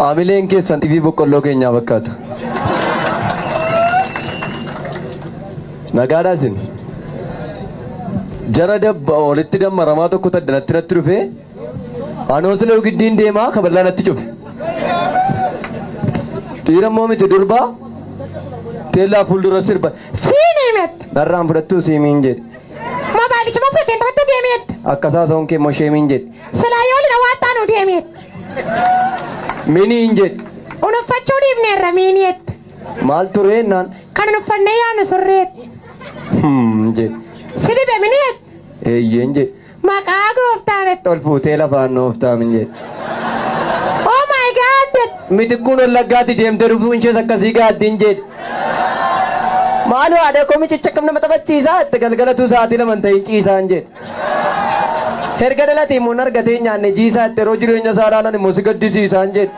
Amileen keessan TV boqqolloo keenyaa fakkaata. Nagaadhaa isin. Jara dabba walitti dammaramaa tokko taddanatti natti dhufee anoo sila giddiin deemaa kaballaa natti cufe. Dhiira immoo miti durbaa teellaa fuuldura sirba. Siiniimet. Narraan fudhattuu siimiin jedhe. Moobaayilichuma fudhateen taphattuu deemeet. Akkasaa soon kee mosheemiin jedhe. Silaa yoo lina waan taanu deemeet. Miniin jedhe. Unuffachuu dhiifneerra miiniet. Maal tureennaan Kan unuffannee yaanu surreet. Jedhe. Si dhibe miniet. Eeyyeen jedhe. Maqaa gooftaanet. Ol fuutee lafaan nooftaamin jedhe. Oh my God. Mitikkuun wallaggaatti deemtee dhufuun ishees akkasii gaaddiin jedhe. Maaloo haadha koo michicha akkam nama taphachiisaa itti galgalatu sa'aatii lama hin ta'in ciisaan jedhe. Erga dhalatee immoo argatee nyaanne jiisaa itti yeroo jireenya isaa ilaalan immoo si gaddisiisaan jedhe.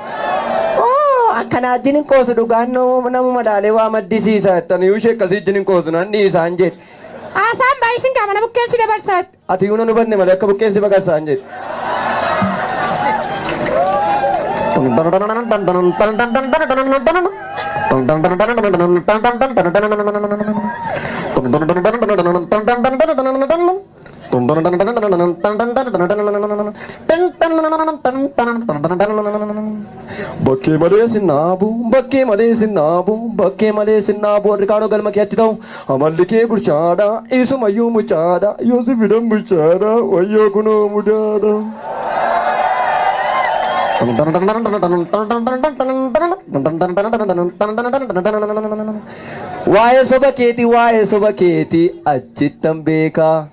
Oo akkanaa wajjin hin qoosu dhugaan namuma laalee waa maddisiisaa itti ani ishee akkasii wajjin hin qoosu nan dhiisaan jedhe. Haasaan baay'isin qaama na bukkeensi dabarsaat. Ati yoo nan hubanne malee akka bukkeensi baqasaan jedhe. Bakkee malee sinnaabu, bakkee malee sinnaabu, bakkee malee sinnaabu warri kaanoo galma keetti ta'u amalli kee gurchaadha, isumayyuu muchaadha, yoo si fidan muchaadha, wayyoo kunoo mudaadha. Waa'ee soba keetii, waa'ee soba keetii achittan beekaa.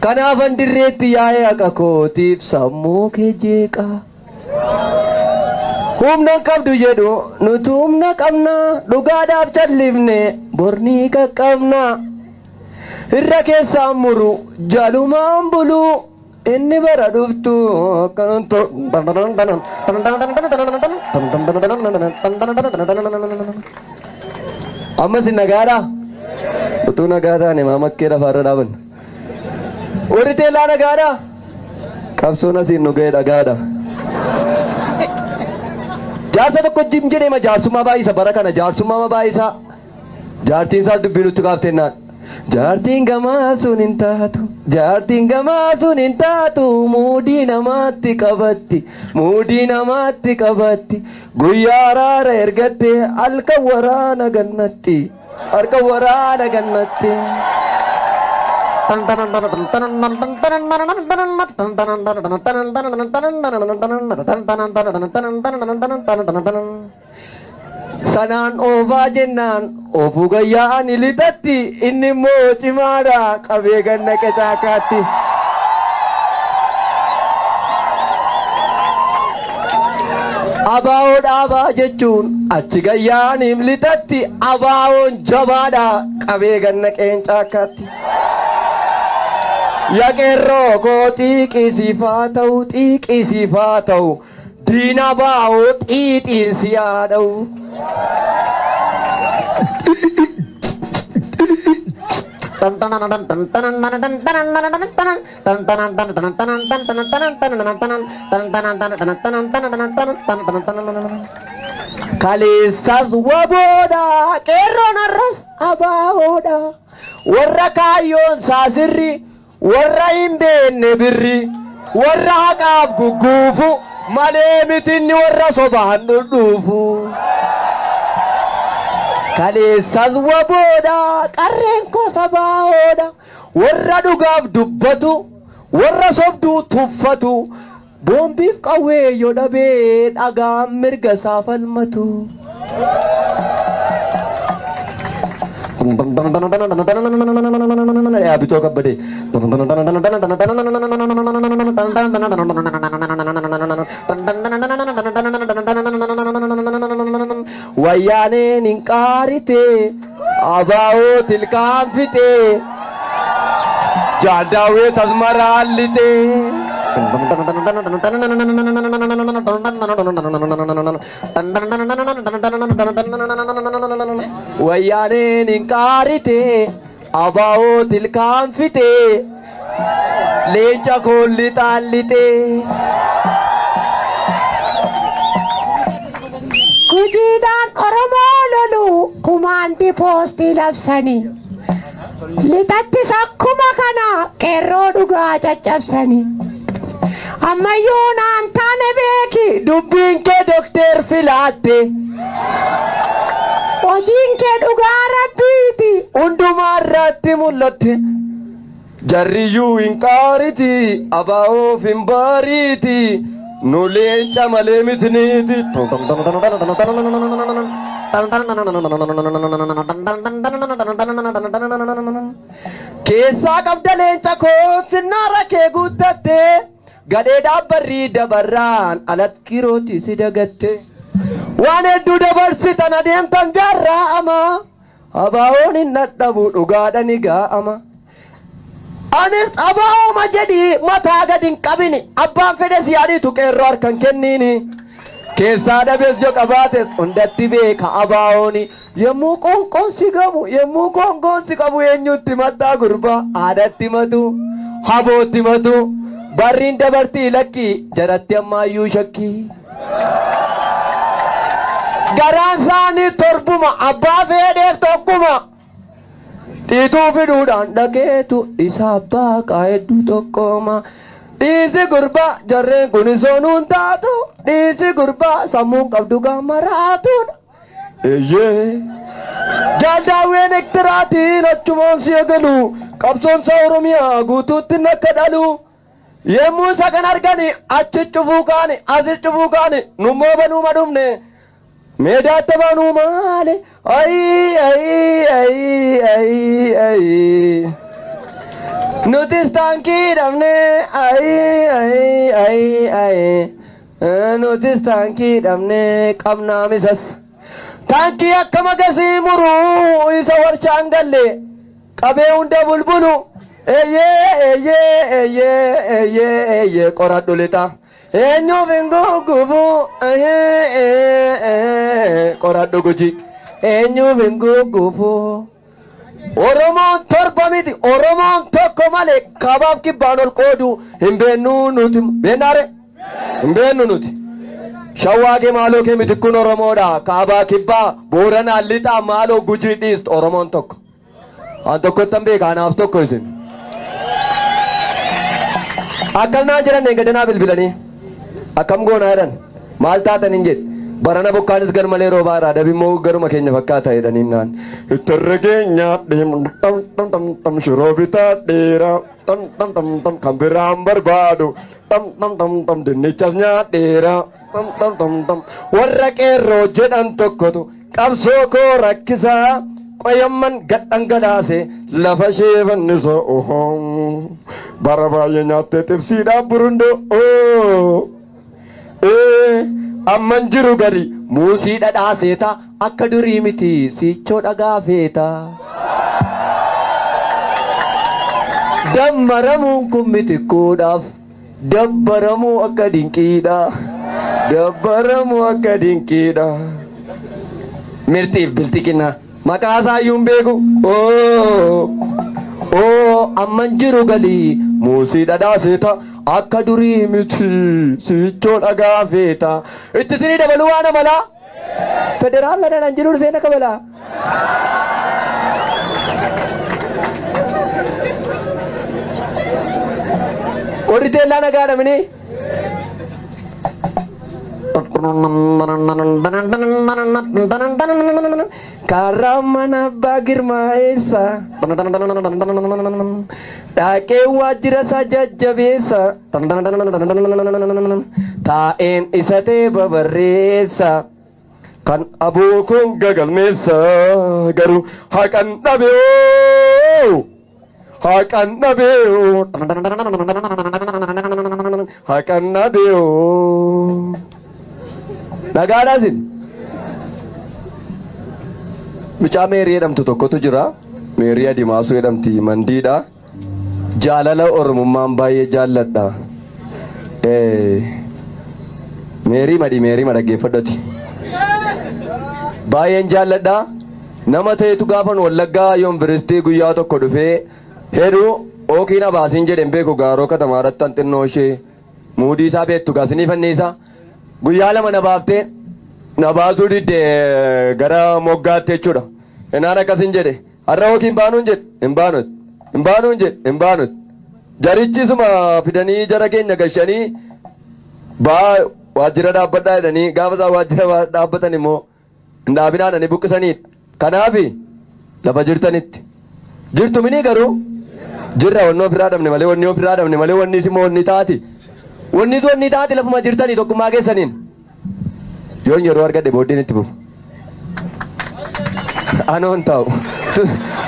Kanaafan dirreetti yaa'ee haqa kootiif sammuu kee jeeqaa. Humna hin qabdu jedhu nuti humna qabna dhugaadhaaf callifne bornii qaqqabna. Irra keessaan muru jalumaan bulu inni bara dhuftu Ammas nagaadhaa? Utuu nagaa taane maa makkee lafaarra dhaabanna? Warri teellaa nagaadhaa? Qabsoon asiin nu ga'e dhagaadha. Jaarsa tokko jim jedhee jaarsummaa baay'isa bara kana jaarsummaa baay'isa. Jaartiin isaas dubbii nutti kaaftennaan. Jaartiin gamaa sun hin taatu, jaartiin gamaa sun hin taatu, muudii namaatti qabatti, muudii namaatti qabatti, guyyaa araara ergatte halkan waraana gannatti, halkan waraana gannatti. Sanaan oofaa jennaan oofuu gayyaa ani lixatti inni immoo cimaadha qabee ganna qecaakaatti. Abaa'oo dhaabaa jechuun achi gayyaa ani lixatti abaa'oon jabaadha qabee ganna qeencaakaatti. Yaqeerroo koo xiiqisiifaa ta'u xiiqisiifaa ta'u diina baa'oo xiixiinsi yaada'u. Kaleessas waboodha qeerroon har'as abaa'oodha warra kaayyoon saasirri warra hin beekne birri warra haqaaf gugguufu malee mitinni warra sobaan dhudhuufu. Kaleessas waboodha qarreen kosa baa'oodha warra dhugaaf dubbatu warra sobduu tuffatu boombiif qawwee yoo dhabee dhagaan mirga isaa falmatu. Bitoo kabbadee. Wayyaaneen hin qaarite abaa'oo tilkaan fixe jaadaawee tasmaraallite. Wayyaaneen hin qaarite abaa'oo tilkaan fixe leenca koolli xaallite. Kumaandii poostii labsanii. Lixattis akkuma kana qeerroo dhugaa caccabsanii. Ammayyuu naan taane beeki. Dubbiin kee dokteer filaatte. Hojiin kee dhugaa rabbiiti. Hundumaa irratti mul'atte. Jarriyyuu hin qaariti, abaa'oof hin baariiti. Nu leenca malee miti niiti. Keessaa qabda leenca koo sinnaara kee guuttatte. Gadhee dhaabbarrii dabarraan alatti kirooti si dagatte. Waan hedduu dabarsitan adeemtan jaarraa ama. Abaa'oon hin dhadhabu dhugaadha ni gaa'ama. Anis abaa'ooma jedhii mataa gad hin qabini. Abbaan fedhes yaadiitu qeerroo harkan kenniini. Keessaa dhabees yoo qabaates hundatti beeka abaa'ooni. Yemmuu qoonqoon si gamu yemmuu qoonqoon si qabu eenyutti mataa gurbaa haadhatti matu habootti matu barriin dabartii lakkii jaratti ammaayyuu shakkii. Garaan isaanii torbuma abbaa fedheef tokkuma. Dhiituu fiduudhaan dhaqeetu isa abbaa qaa'edduu tokkoma. Dhiisi gurbaa jarreen kun soonuun taatu dhiisi gurbaa sammuun qabdu gaamaraatuudha. Eeyyee. Jaaldaawween ektiraatiin achumaan si eegalu qabsoonsa Oromiyaa guutuutti akka dhalu. Yemmuu isa kan argani achi cufuu kaani asi cufuu kaani nummoo banuuma dhufne. Meedaatti banuu maali? Ayi ayi ayi ayi ayi. Nutis taankii dhabne ayi ayi ayi ayi. Nutis taankii dhabne qabnaa misas. Taankii akka magasii muruu isa warshaan galle qabee hunda bulbulu. Eeyyee eeyyee eeyyee eeyyee eeyyee qoradhu lixa. Eenyuuf hin guggubu qoradhu guji. Eenyuuf hin guggubu. Oromoon torba miti Oromoon tokko malee kabaaf kibbaan ol qoodu hin beennu nuti. Beennaare? Hin beennu nuti. Shawaa kee maaloo kee miti kun Oromoodha. Kaabaa kibbaa Booranaa lixaa maaloo gujii dhiistu Oromoon tokko. An tokkottan beeka anaaf tokko isin. Akkas naan jedhan eeggadanaa bilbilanii. Akkam goonaa jedhan maal taatan hin jedhe. Barana bokkaanis gar malee roobaa irraa dabimmoo garuma keenya fakkaata jedhaniin naan. Ittirra keenya tam tam tam tam shiroo bitaa dheeraa tam tam tam tam kan biraan barbaadu tam tam tam tam dinnichas nyaadheeraa tam tam tam tam warra qeerroo jedhan tokkotu qabsoo koo rakkisaa qoyamman gad dhangalaase lafa ishee fannisoo bara baay'ee nyaattee xibsiidhaan burundoo amman jiru gadi muusii dhadhaa seeta akka durii miti sichoo dhagaa feeta. Dammaramuun kun mitikkuudhaaf dabbaramuu akka dinqiidha. Dabbaramuu akka dinqiidha. Mirtiif biltiqina maqaa isaayyuu hin beeku. Amman jiru galii muusii dhadhaa seeta akka durii miti sichoo dhagaa feeta. Itti sinii dabaluu waan amalaa? Federaal ladhaan jiru dhufee na kabalaa. Warri teellaa nagaa dhabnee. Karaa mana abbaa girmaa eessa? Dhaqee waajjira isaa jajjabeessa. Taa'een isa ta'e babarreessa. Kan aboo kun gagalmeessa garuu haqan dhabee. Haqan dhabee. Haqan dhabee. Nagaadhaa isin. Mucaa Meerii jedhamtu tokkotu jira. Meerii Adimaasuu jedhamti mandiidha. Jaalala Oromummaan baay'ee jaalladha. Meerii madhi Meerii madhaggeeffadhati. Baay'een jaalladha. Nama ta'etu gaafan Wallaggaa yuunivarsiitii guyyaa tokko dhufee heduu ookiin abaasiin jedheen beeku gaaroo katamaa irratti xinnoo ishee muudii isaa beektu gaasinii fanniisa. Guyyaa lama na baaftee na baasuu didde gara moggaatti jechuudha. Innaan akkasin jedhe. Har'a yookiin baanuun jedhe hin baanut. Hin baanuun jedhe hin baanut. Jarichisuma fidanii jara keenya gashanii baa waajjira dhaabbadhaa jedhanii gaafa isaan waajjira dhaabbatan immoo hin dhaabinaadhanii buqqisaniidha. Kanaafi lafa jirtanitti. Jirtu minii garuu jirra wanni ofirraa dhabne malee wanni ofirraa dhabne malee wanni immoo wanni taati. Wanni wanni taati lafuma jirtanii tokkummaa keessaniin. Yoon yeroo argadhe booddeen itti fufu. Anoon taa'u.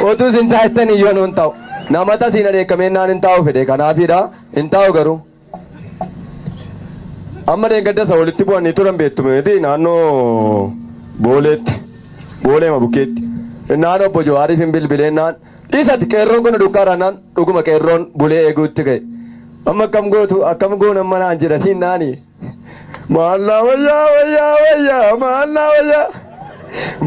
Otuu isin taa'ettanii iyyuu anoon taa'u. Nama tasiin adeekameen naan hin taa'u fedhe kanaafiidha hin taa'u garuu. Amma deeggarsa isa walitti bu'anii turan beektu miti naannoo Booleetti. Booleema bukkeetti. Naan obbo Jawaariif hin bilbileen naan dhiisati qeerroon kun dukkaara naan dhuguma qeerroon bulee eeguutti ka'e. Amma akkam gootu akkam goon amma naan jedhaniin naani. Maallaa wayyaa wayyaa wayyaa maallaa wayyaa.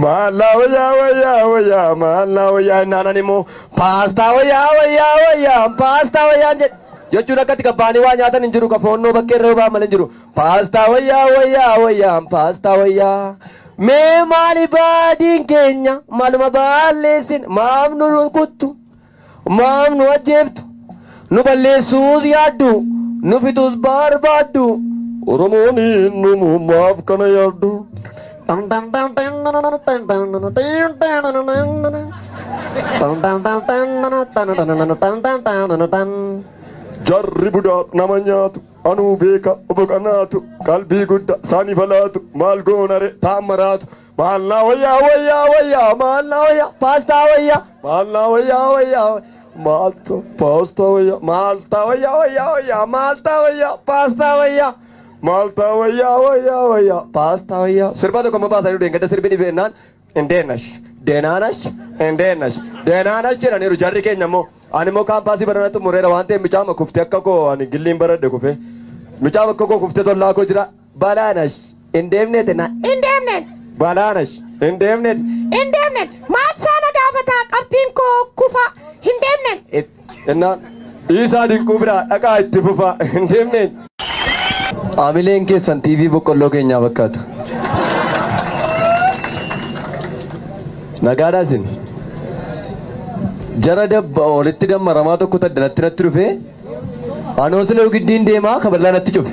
Maallaa wayyaa wayyaa wayyaa maallaa wayyaa naan immoo paastaa wayyaa wayyaa wayyaa paastaa wayyaa jedhe. Jechuun akkatti qabbaanii waa nyaatan hin jiru kafoonnoo bakkee irra ba'an malee hin jiru. Paastaa wayyaa wayyaa wayyaa paastaa wayyaa. Mee maali baadiin keenya maaluma balleessin maaf nu rukuttu maaf nu ajjeeftu nu balleessuus yaaddu nu fixuus barbaaddu Oromoon nu maaf kana yaaddu. Jarri budaa nama nyaatu anuu beeka obbo Qanaatu qalbii guddaa saani falaatu maal goonare taammaraatu maallaa wayyaa wayyaa wayyaa maallaa wayyaa paastaa wayyaa maallaa wayyaa wayyaa maalta paastaa wayyaa maalta wayyaa wayyaa wayyaa maalta wayyaa paastaa wayyaa maalta wayyaa wayyaa wayyaa paastaa wayyaa. Sirba tokko amma baasanii deengada sirbi dhibeenaan indeenash deenaanash indeenash deenaanash jedhaniiru jarri keenya immoo. Ani immoo kaampaasii barana xumureera waan ta'eef mucaa kuftee akka koo ani gilliin baradhe kufee mucaa akka koo kuftee tollaa koo jira balaanash hin deemneete na Hin deemnen. balaanash hin deemneete Hin deemnen. Maal saana gaafataa qabxiin koo kufa hin deemnen. Innaan dhiisaa dinquu biraa dhaqaa itti fufaa hin deemneen. Aamileen keessan TV boqqolloo keenyaa fakkaata. Nagaadhaa isin. Jara dabba walitti dammaramaa tokko taddanatti natti dhufee anoo sila giddiin deemaa kaballaa natti cufe.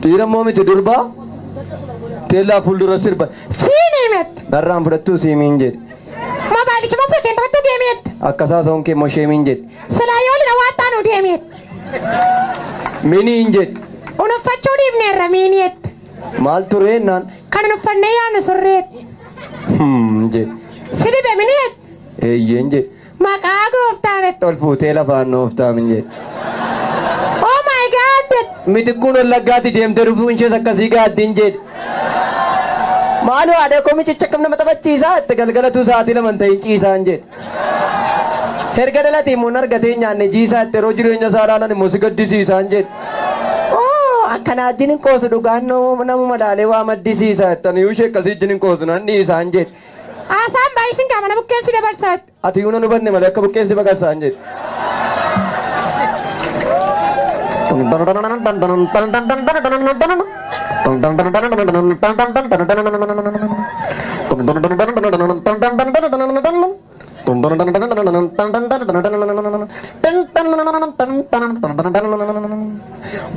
Dhiira immoo miti durbaa teellaa fuuldura sirba. Siin himette. Narraan fudhattuu siimiin jedhe. Moobaayilicha moo fudhateen taphattuu deemeette. Akkasaa soon kee immoo sheemiin jedhe. Silaa yoo lina waan taanu deemeette. Miniin jedhe. Unuffachuu dhiifneerra miiniette. Maal turee naan Kan uffannee yaanu surreette. Jedhe. Si dhibe miniette. Eeyyeen jedhe. Maqaa gooftaanetti. Ol fuutee lafaan nooftaamin jedhe. Oh my God. Mitikkuun wallaggaatti deemtee dhufuun ishees akkasii gaaddiin jedhe. Maaloo haadha koo michicha akkam nama taphachiisaa itti galgalatu sa'aatii lama hin ta'in ciisaan jedhe. Erga dhalatee immoo argatee nyaanne jiisaa itti yeroo jireenya isaa ilaalan immoo si gaddisiisaan jedhe. Oo akkanaa wajjin hin qoosu dhugaan nama madaalee waa maddisiisaa itti ani ishee akkasii wajjin hin qoosu nan dhiisaan jedhe. Haasaan baay'isin qaama nama bukkeensi dabarsaatti. Ati yuuna nu banne malee akka bukkeensi baqasaan jedhe.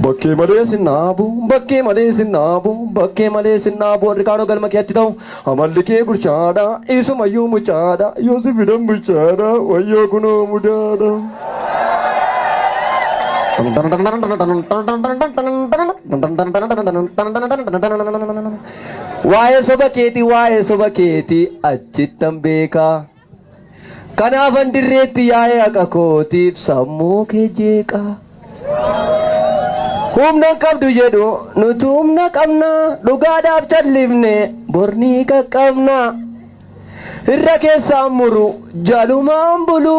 Bakkee malee sinnaabu, bakkee malee sinnaabu, bakkee malee sinnaabu warri kaanoo galma keetti ta'u amalli kee gurchaadha, isumayyuu muchaadha, yoo si fidan bulchaadha, wayyoo kunoo mudaadha. Waa'ee soba keetii, waa'ee soba keetii achittan beekaa. Kanaafan dirreetti yaa'ee haqa kootiif sammuu kee jeeqaa. Humna qabdu jedhu nuti humna qabna dhugaadhaaf callifne bornii qaqqabna. Irra keessaan muru jalumaan bulu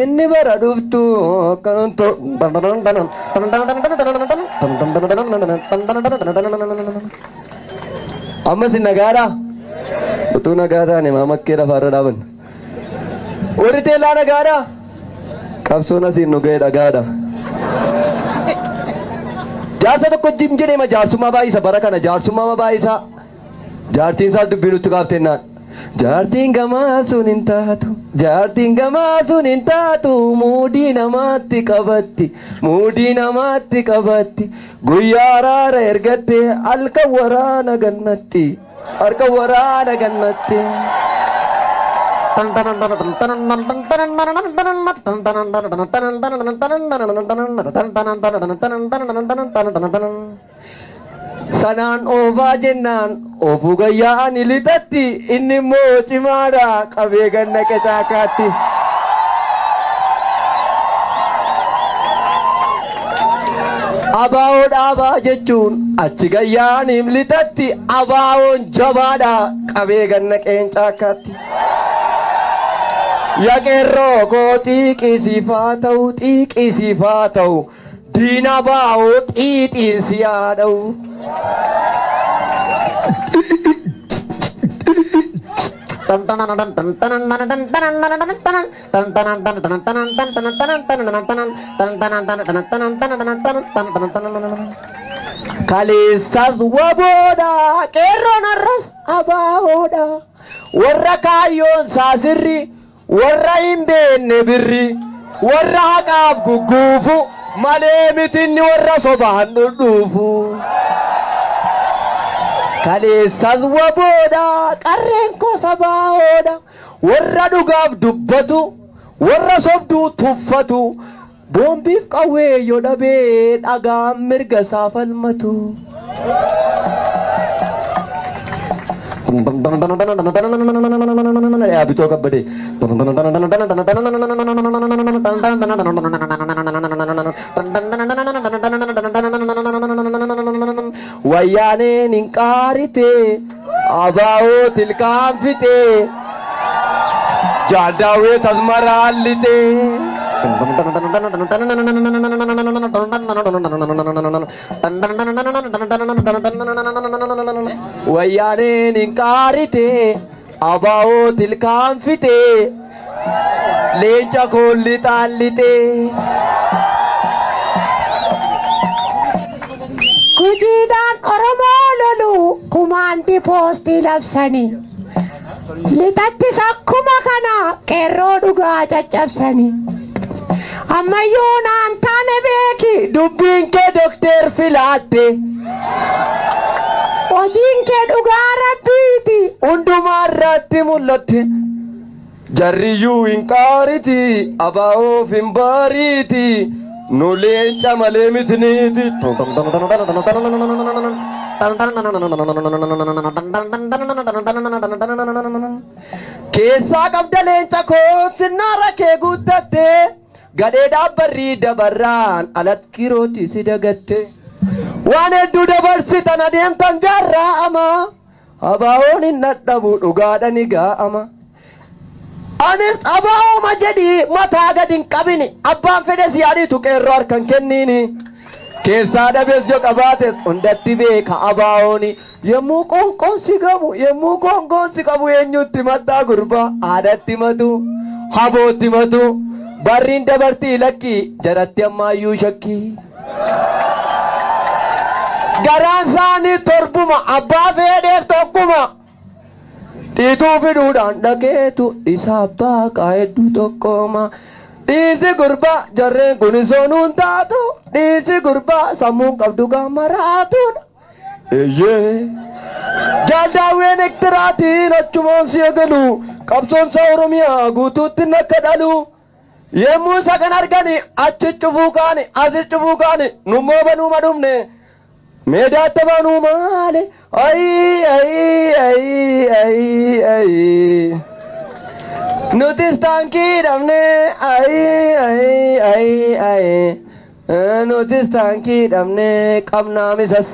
inni bara dhuftu akkanan Ammas nagaadhaa? Utuu nagaa taane maamakkee lafaarra dhaaban. Warri teellaa nagaadhaa? Qabsoon asiin nu ga'e dhagaadha. Jaarsa tokko jim jedhee jaarsummaa baay'isa bara kana jaarsummaa baay'isa. Jaartiin isaa dubbii nutti kaaftennaan. Jaartiin gamaa sun hin taatu, jaartiin gamaa sun hin taatu, muudii namaatti qabatti, muudii namaatti qabatti, guyyaa araara ergatte halkan waraana gannatti, halkan waraana gannatti. Sanaan oofaa jennaan oofuu gayyaa ani lixatti inni immoo cimaadha qabee ganna qecaakaatti. Abaa'oo dhaabaa jechuun achi gayyaa ani lixatti abaa'oon jabaadha qabee ganna qeencaakaatti. Yaqeerroo koo xiiqisiifaa ta'u xiiqisiifaa ta'u diina baa'oo xiixiinsi yaada'u. Kaleessas waboodha qeerroon har'as abaahoodha warra kaayyoon saasirri warra hin beekne birri warra haqaaf gugguufu malee mitinni warra sobaan dhudhuufu. Kaleessas waboodha qarreen kosa baa'oodha warra dhugaaf dubbatu warra sobduu tuffatu boombiif qawwee yoo dhabee dhagaan mirga isaa falmatu. Bitoo kabbadee. Wayyaaneen hin qaarite abaa'oo tilkaan fixe jaadaawee tasmaraallite. Wayyaaneen hin qaarite abaa'oo tilkaan fixe leenca koolli xaallite. Gujiidhaan Oromoo lolu kumaandi poostii labsanii. Lixattis akkuma kana qeerroo dhugaa caccabsanii. Ammayyuu naan taane beeki Dubbiin kee dokteer filaatte hojiin kee dhugaa rabbiiti. Hundumaa irratti mul'atte. Jarriyyuu hin qaariti abaa'oof hin baariiti nu leenca malee mitiniiti. Keessaa qabda leenca koo sinnaara kee guuttatte gadhee dhaabbarrii dabarraan alatti kirooti si dagatte. Waan hedduu dabarsitan adeemtan jaarraa ama abaa'oon hin dhadhabu dhugaadha ni gaa'ama. Anis abaa'ooma jedhii mataa gad hin qabini abbaan fedhes yaadiitu qeerroo harkan kenniini. Keessaa dhabees yoo qabaates hundatti beeka abaa'ooni. Yemmuu qoonqoon si gamu yemmuu qoonqoon si qabu eenyutti mataa gurbaa haadhatti matu habootti matu barriin dabartii lakkii jaratti ammaayyuu shakkii. Garaan isaanii torbuma abbaa fedheef tokkuma. Dhiituu fiduudhaan dhageetu isa abbaa qaa'edduu tokkoma. Dhiisi gurbaa jarreen kun soonuun taatu dhiisi gurbaa sammuun qabdu gaamaraatuudha. Eeyyee. Jaaldaawween ektiraatiin achumaan si eegalu qabsoon isaa Oromiyaa guutuutti akka dhalu. Yemmuu isa kan argani achi cufuu kaani asi cufuu kaani nummoo banuuma dhufne. Meedaatti banuu maali? Ayi ayi ayi ayi ayi. Nutis taankii dhabne ayi ayi ayi ayi. Nutis taankii dhabne qabnaa misas.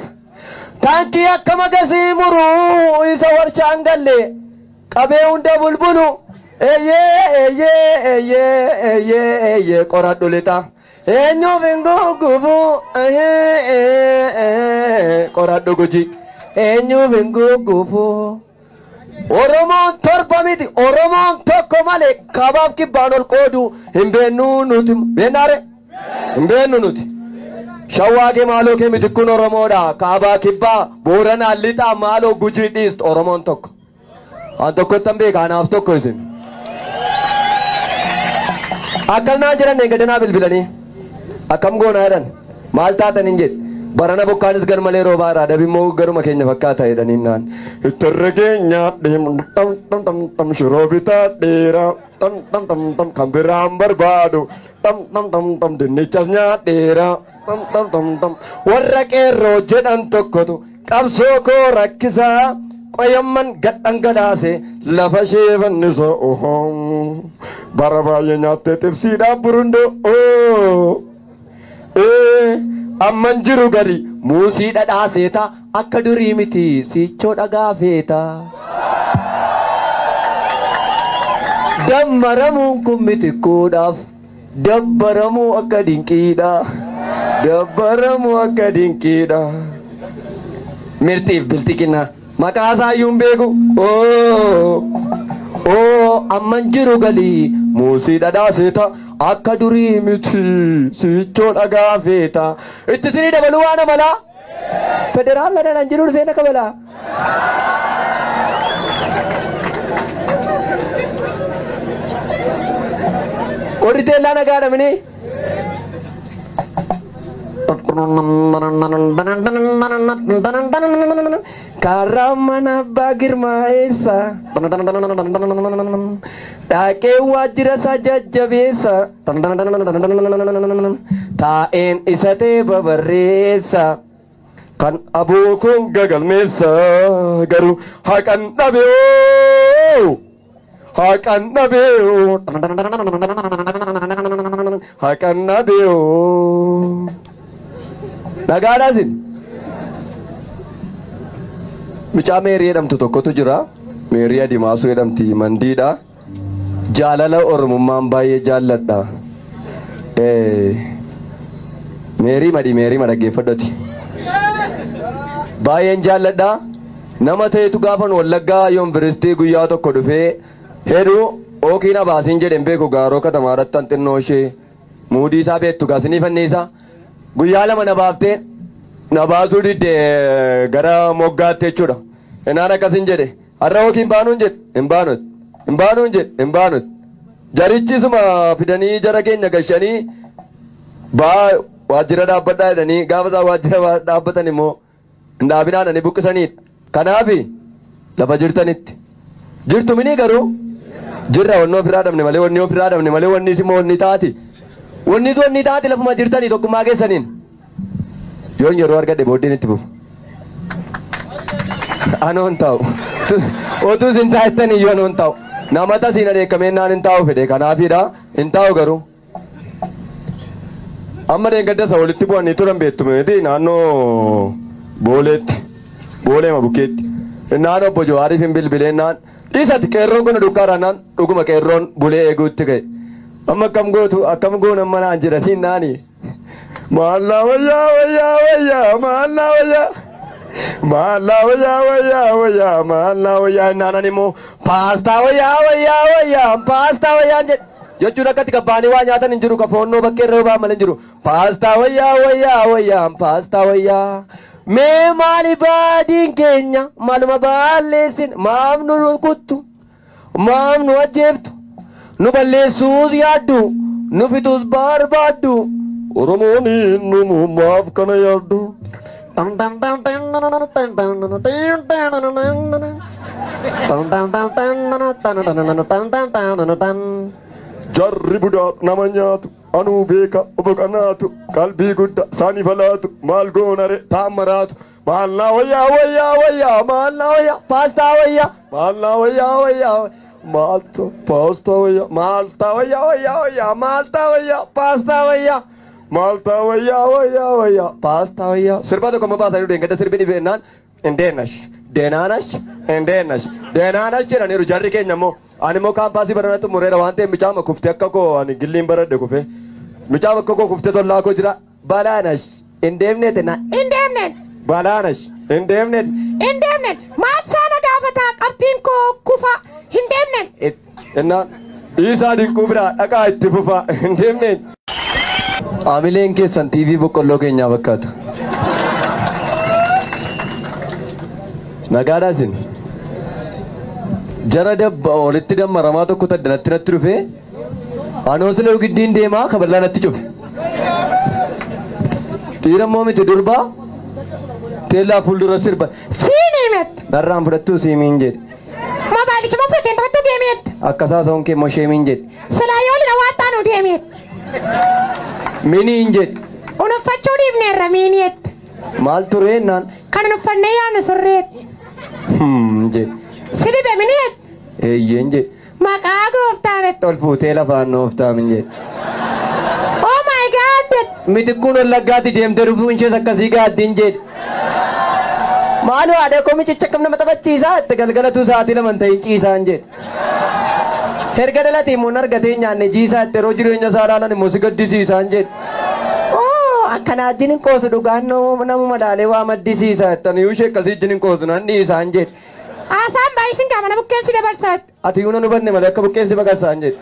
Taankii akka magasii muruu isa warshaan galle qabee hunda bulbulu. Eeyyee eeyyee eeyyee eeyyee eeyyee qoradhu lixa. Eenyuuf hin guggubu qoradhu guji. Eenyuuf hin guggubu. Oromoon torba miti Oromoon tokko malee kabaaf kibbaan ol qoodu hin beennu nuti beennaare hin beennu nuti. Shawaa kee maaloo kee miti kun Oromoodha kaabaa kibbaa booranaa lixaa maaloo gujii dhiist Oromoon tokko. An tokkottan beeka anaaf tokko isin. Akkas naan jedhan eeggadanaa bilbilanii. Akkam goonaa jedhan. Maal taatan hin jedhe. Barana bokkaanis gar malee roobaa irraa dabimmoo garuma keenya fakkaata jedhaniin naan. Ittirra keenya tam tam tam tam shiroo bitaa dheeraa tam tam tam tam kan biraan barbaadu tam tam tam tam dinnichas nyaadheeraa tam tam tam tam warra qeerroo jedhan tokkotu qabsoo koo rakkisaa qoyamman gad dhangalaase lafa ishee fannisoo bara baay'ee nyaattee xibsiidhaan burundoo amman jiru gadi muusii dhadhaa seeta akka durii miti sichoo dhagaa feeta. Dammaramuun kun miti kuudhaaf dabbaramuu akka dinqiidha dabbaramuu akka dinqiidha. Mirtiif biltiqina maqaa isaa iyyuu hin beeku amman jiru galii muusii dhadhaa seeta akka durii miti sichoo dhagaa feeta. Itti sinii dabaluu waan amalaa federaal ladhaan jiru dhufee na kabalaa. Warri teellaa nagaadha mini. Karaa mana abbaa girmaa eessa? Dhaqee waajjira isaa jajjabeessa. Taa'een isa ta'e babarreessa. Kan aboo kun gagalmeessa garuu haqan dhabee. Haqan dhabee. Haqan dhabee. Nagaadhaa isin. Mucaa Meerii jedhamtu tokkotu jira. Meerii Adimaasuu jedhamti mandiidha. Jaalala Oromummaan baay'ee jaalladha. Meerii madhi meerii madhaggeeffadhoti. Baay'een jaalladha. Nama ta'etu gaafan Wallaggaa yuunivarsiitii guyyaa tokko dhufee heduu ookiin abaasiin jedhen beeku gaaroo katamaa irratti xinnoo ishee muudii isaa beektu gaasinii fanniisa. Guyyaa lama na baaftee na baasuu didde gara moggaatti jechuudha. Innaan akkasin jedhe har'a ookiin baanuun jedhe hin baanut hin baanuun jedhe hin baanut. Jarichisuma fidanii jara keenya gashanii baa waajjira dhaabbadhaa jedhanii gaafa isaan waajjira dhaabbatan immoo hin dhaabinaan ani buqqisaniidha. Kanaaf lafa jirtanitti jirtu minii garuu jirra wanni ofirraa dhabne malee wanni ofirraa dhabne malee wanni immoo wanni taati. Wanni wanni taati lafuma jirtanii tokkummaa keessaniin. Yoon yeroo argadhe booddeen itti fufu. Anoon taa'u. Otuu isin taa'ettanii iyyuu anoon taa'u. Nama tasiin adeekameen naan hin taa'u fedhe kanaafiidha hin taa'u garuu. Amma deeggadda isa walitti bu'anii turan beektu miti naannoo Booleetti. Booleema bukkeetti. Naan obbo Jawaariif hin bilbileen naan dhiisati qeerroon kun dukkaara naan dhuguma qeerroon bulee eeguutti ga'e. Amma akkam gootu akkam goon amma naan jedhaniin naani. Maallaa wayyaa wayyaa wayyaa maallaa wayyaa. Maallaa wayyaa wayyaa wayyaa maallaa wayyaa naanan immoo paastaa wayyaa wayyaa wayyaa paastaa wayyaa jedhe. Jechuun akkatti qabbaanii waa nyaatan hin jiru kafoonnoo bakkee irra ba'an malee hin jiru. Paastaa wayyaa wayyaa wayyaa paastaa wayyaa. Mee maali baadiin keenya maaluma balleessin maaf nu rukuttu maaf nu ajjeeftu nu balleessuus yaaddu nu fixuus barbaaddu Oromoon nu maaf kana yaaddu. Jarri budaa nama nyaatu anuu beeka obbo Qanaatu qalbii guddaa saani falaatu maal goonare taammaraatu maallaa wayyaa wayyaa wayyaa maallaa wayyaa paastaa wayyaa maallaa wayyaa wayyaa maalta paastaa wayyaa maalta wayyaa wayyaa wayyaa maalta wayyaa paastaa wayyaa maalta wayyaa wayyaa wayyaa paastaa wayyaa. Sirba tokko amma baasanii deengada sirbi dhibeenaan indeenash deenaanash indeenash deenaanash jedhaniiru jarri keenya immoo. Ani immoo kaampaasii barana xumureera waan ta'eef mucaa kuftee akka koo ani gilliin baradhe kufee mucaa akka koo kuftee tollaa koo jira balaanash hin deemneete na hin deemneen balaanash hin deemneete hin deemneen maal saana gaafataa qabxiin koo kufa hin deemneen. Innaan dhiisaa dinquu biraa dhaqaa itti fufaa hin deemneen. Aamileen keessan TV boqqolloo keenyaa fakkaata. Nagaadhaa isin. Jara dabba walitti dammaramaa tokko taddanatti natti dhufe anoo sila giddiin deemaa kaballaa natti cufe. Dhiira immoo miti durbaa teellaa fuuldura sirba. Siinii mette. Narraan fudhattuu siimiin jedhe. Moobaayilichi moo fudhateen taphattuu deemeette. Akkasaa soon kee immoo sheemiin jedhe. Silaa yoo lina waan taanu deemeette. Miniin jedhe. Unuffachuu dhiifneerra miiniette. Maal tureennaan. Kan uffannee yaanu surreette. Jedhe. Si dhibe miniette. Eeyyeen jedhe. Maqaa gooftaanetti. Ol fuutee lafaan nooftaamin jedhe. Oh my God. Mitikkuun wallaggaatti deemtee dhufuun ishees akkasii gaaddiin jedhe. Maaloo haadha koo michicha akkam nama taphachiisaa itti galgalatu sa'aatii lama hin ta'in ciisaan jedhe. Erga dhalatee immoo argatee nyaanne jiisaa itti yeroo jireenya isaa ilaalan immoo si gaddisiisaan jedhe. Oo akkanaa wajjin hin qoosu dhugaan nama madaalee waa maddisiisaa itti ani ishee akkasii wajjin hin qoosu nan dhiisaan jedhe. Haasaan baay'isin qaama na bukkeensi dabarsaatti. Ati yoo na hubanne malee akka bukkeensi baqasaan jedhe.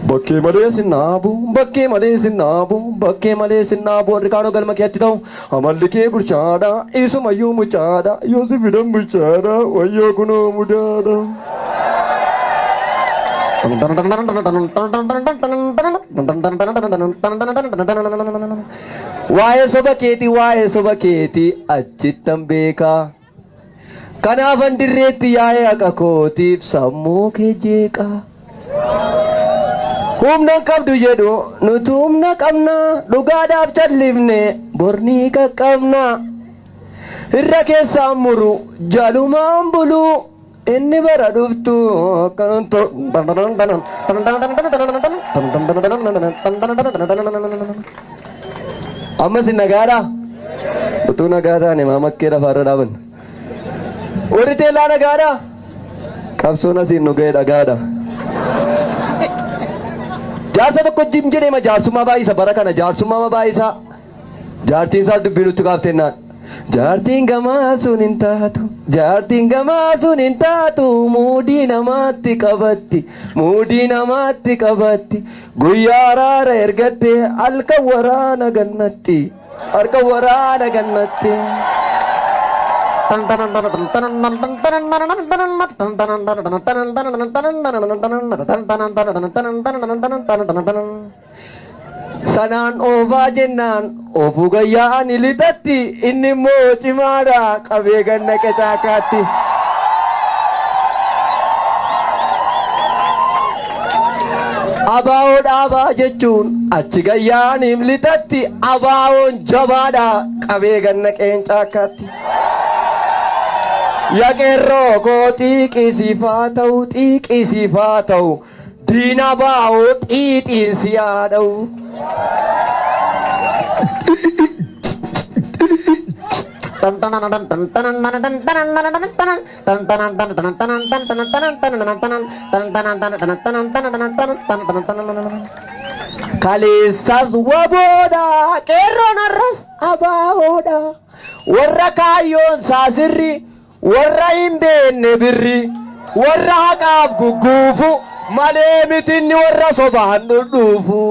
Bakkee malee sinnaabu, bakkee malee sinnaabu, bakkee malee sinnaabu warri kaanoo galma keetti ta'u amalli kee gurchaadha, isumayyuu muchaadha, yoo si fidan bulchaadha, wayyoo kunoo mudaadha. Waa'ee soba keetii, waa'ee soba keetii achittan beekaa. Kanaafan dirreetti yaa'ee haqa kootiif sammuu kee jeeqaa. Humna qabdu jedhu nuti humna qabna dhugaadhaaf callifne bornii qaqqabna. Irra keessaan muru jalumaan bulu inni bara dhuftu ammas nagaadha. Utuu nagaa taane maamakkee lafaarra dhaaban. Warri teellaa nagaadha. Qabsoon asiin nu ga'e dhagaadha. Jaarsa tokko jim jedhee jaarsummaa baay'isa bara kana jaarsummaa baay'isa. Jaartiin isaa dubbii nutti kaaftennaan. Jaartiin gamaa sun hin taatu, jaartiin gamaa sun hin taatu, muudii namaatti qabatti, muudii namaatti qabatti, guyyaa araara ergatte halkan waraana gannatti, halkan waraana gannatti. Sanaan oofaa jennaan oofuu gayyaa ani lixatti inni immoo cimaadha qabee ganna qecaakaatti. Abaa'oo dhaabaa jechuun achi gayyaa ani lixatti abaa'oon jabaadha qabee ganna qeencaakaatti. Yaqeerroo koo xiiqisiifaa ta'u xiiqisiifaa ta'u diina baa'oo xiixiin si yaada'u. Kaleessas waboodha qeerroon har'as abaahoodha warra kaayyoon saasirri warra hin beekne birri warra haqaaf gugguufu malee mitinni warra sobaan dhudhuufu.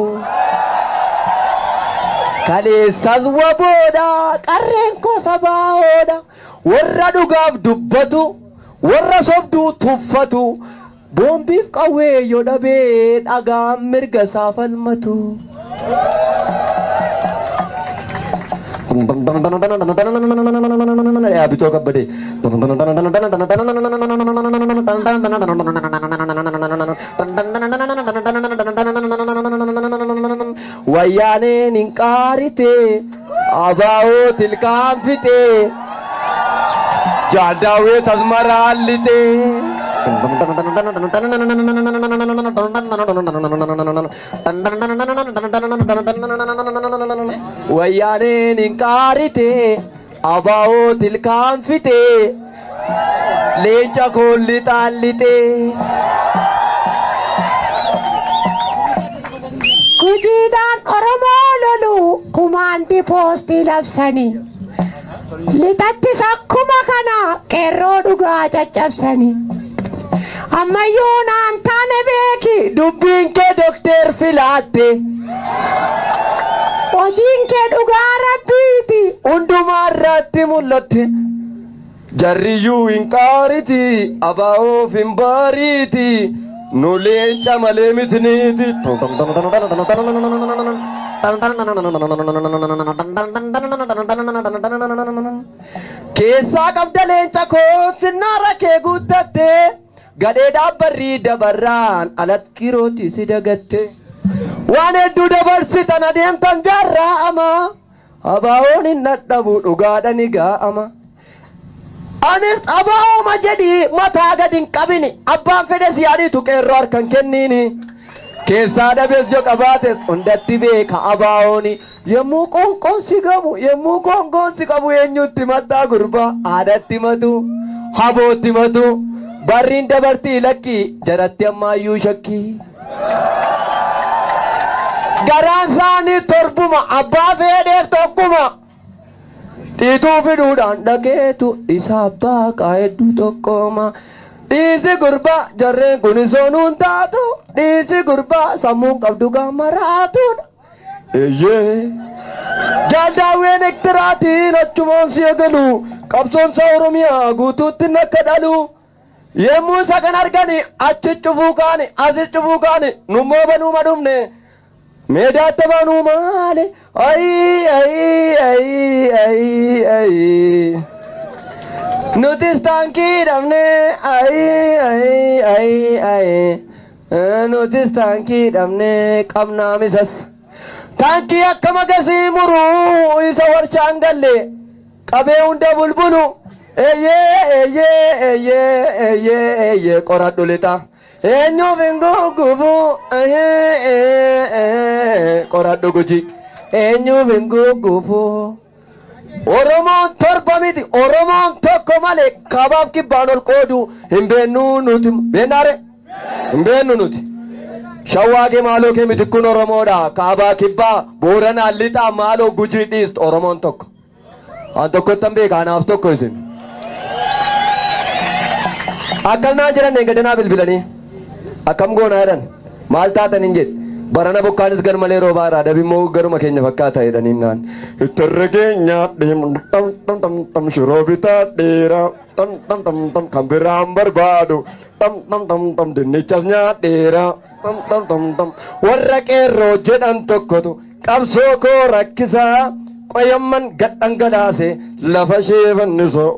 Kaleessas waboodha qarreen kosa baa'oodha warra dhugaaf dubbatu warra sobduu tuffatu boombiif qawwee yoo dhabee dhagaan mirga isaa falmatu. Bitoo kabbadee. Wayyaaneen hin qaarite abaa'oo tilkaan fixe jaadaawee tasmaraallite. Wayyaaneen hin qaarite abaa'oo tilkaan fixe leenca koolli xaallite. Gujiidhaan Oromoo lolu kumaandi poostii labsanii. Lixattis akkuma kana qeerroo dhugaa caccabsanii. Ammayyuu naan taane beeki. Dubbiin kee dokteer filaatte. Hojiin kee dhugaa rabbiiti. Hundumaa irratti mul'atte. Jarriyyuu hin qaariti, abaa'oof hin baariiti. Nu leenca malee mitiniiti. Keessaa qabda leenca koo sinnaara kee guuttatte. Gadhee dhaabbarrii dabarraan alatti kirooti si dagatte. Waan hedduu dabarsitan adeemtan jaarraa ama. Abaa'oon hin dhadhabu dhugaadha ni gaa'ama. Anis abaa'ooma jedhii mataa gad hin qabini. Abbaan fedhe si yaaditu qeerroo harkan kenniini. Keessaa dhabees yoo qabaates hundatti beeka abaa'ooni. Yemmuu qoonqoon si gamu yemmuu qoonqoon si qabu eenyutti mataa gurbaa haadhatti matu habootti matu barriin dabartii lakkii jaratti ammaayyuu shakkii. Garaan isaanii torbuma abbaa fedheef tokkuma. Dhiituu fiduudhaan dhaqeetu isa abbaa qaa'edduu tokkoma. Dhiisi gurbaa jarreen kun soonuun taatu dhiisi gurbaa sammuun qabdu gaamaraatuudha. Eeyyee. Jaaldaawween ektiraatiin achumaan si eegalu qabsoonsa Oromiyaa guutuutti akka dhalu. Yemmuu isa kan argani achi cufuu kaani asi cufuu kaani nummoo banuuma dhufne. Meedaatti banuu maali? Ayi ayi ayi ayi ayi. Nutis taankii dhabne ayi ayi ayi ayi. Nutis taankii dhabne qabnaa misas. Taankii akka magasii muruu isa warshaan galle qabee hunda bulbulu. Eeyyee eeyyee eeyyee eeyyee eeyyee qoradhu lixa. Eenyuuf hin guggubu qoradhu guji. Eenyuuf hin guggubu. Oromoon torba miti Oromoon tokko malee kabaaf kibbaan ol qoodu hin beennu nuti. Beennaare? Hin beennu nuti. Shawaa kee maaloo kee miti kun Oromoodha. Kaabaa kibbaa Booranaa lixaa maaloo gujii dhiist Oromoon tokko. An tokkottan beeka anaaf tokko isin. Akkas naan jedhan eeggadanaa bilbilanii. Akkam goonaa jedhan maal taatan hin jedhe. Barana bokkaanis gar malee roobaa irraa dabimmoo garuma keenya fakkaata jedhaniin naan. Ittirra keenya tam tam tam tam shiroo bitaa dheeraa tam tam tam tam kan biraan barbaadu tam tam tam tam dinnichas nyaadheeraa tam tam tam tam warra qeerroo jedhan tokkotu qabsoo koo rakkisaa qoyamman gad dhangalaase lafa ishee fannisoo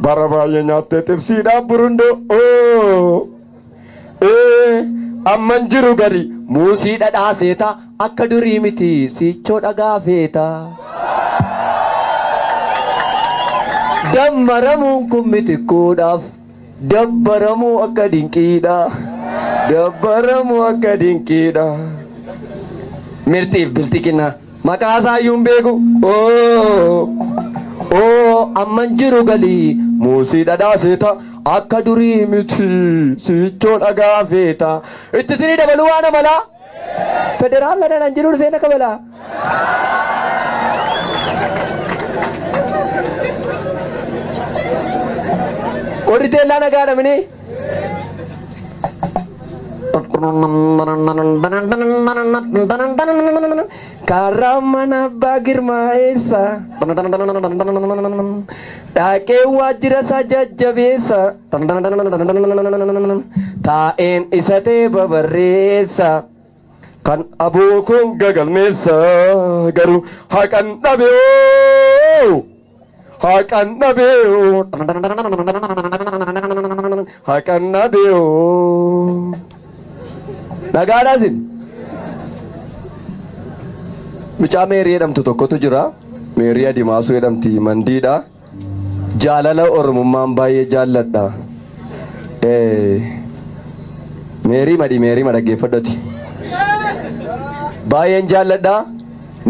bara baay'ee nyaattee xibsiidhaan burundoo amman jiru gadi muusii dhadhaa seeta akka durii miti sichoo dhagaa feeta. Dammaramuun kun mitikkuudhaaf dabbaramuu akka dinqiidha. Dabbaramuu akka dinqiidha. Mirtiif biltiqina maqaa isaayyuu hin beeku. Amman jiru galii muusii dhadhaa seeta akka durii miti sichoo dhagaa feeta. Itti isinii dabaluu waan amalaa? Federaala dhaan jiru dhufee na kabalaa. Warri teellaa nagaa dhabanii. Karaa mana abbaa Girmaa eessa? Dhaqee waajjira isaa jajjabeessa. Taa'een isa ta'e babarreessa. Kan aboo kun gagalmeessa garuu haqan dhabee. Haqan dhabee. Haqan dhabee. Nagaadhaa isin. Mucaa Meerii jedhamtu tokkotu jira. Meerii Adimaasuu jedhamti mandiidha. Jaalala Oromummaan baay'ee jaalladha. Meerii madhi Meerii madhaggeeffadhati. Baay'een jaalladha.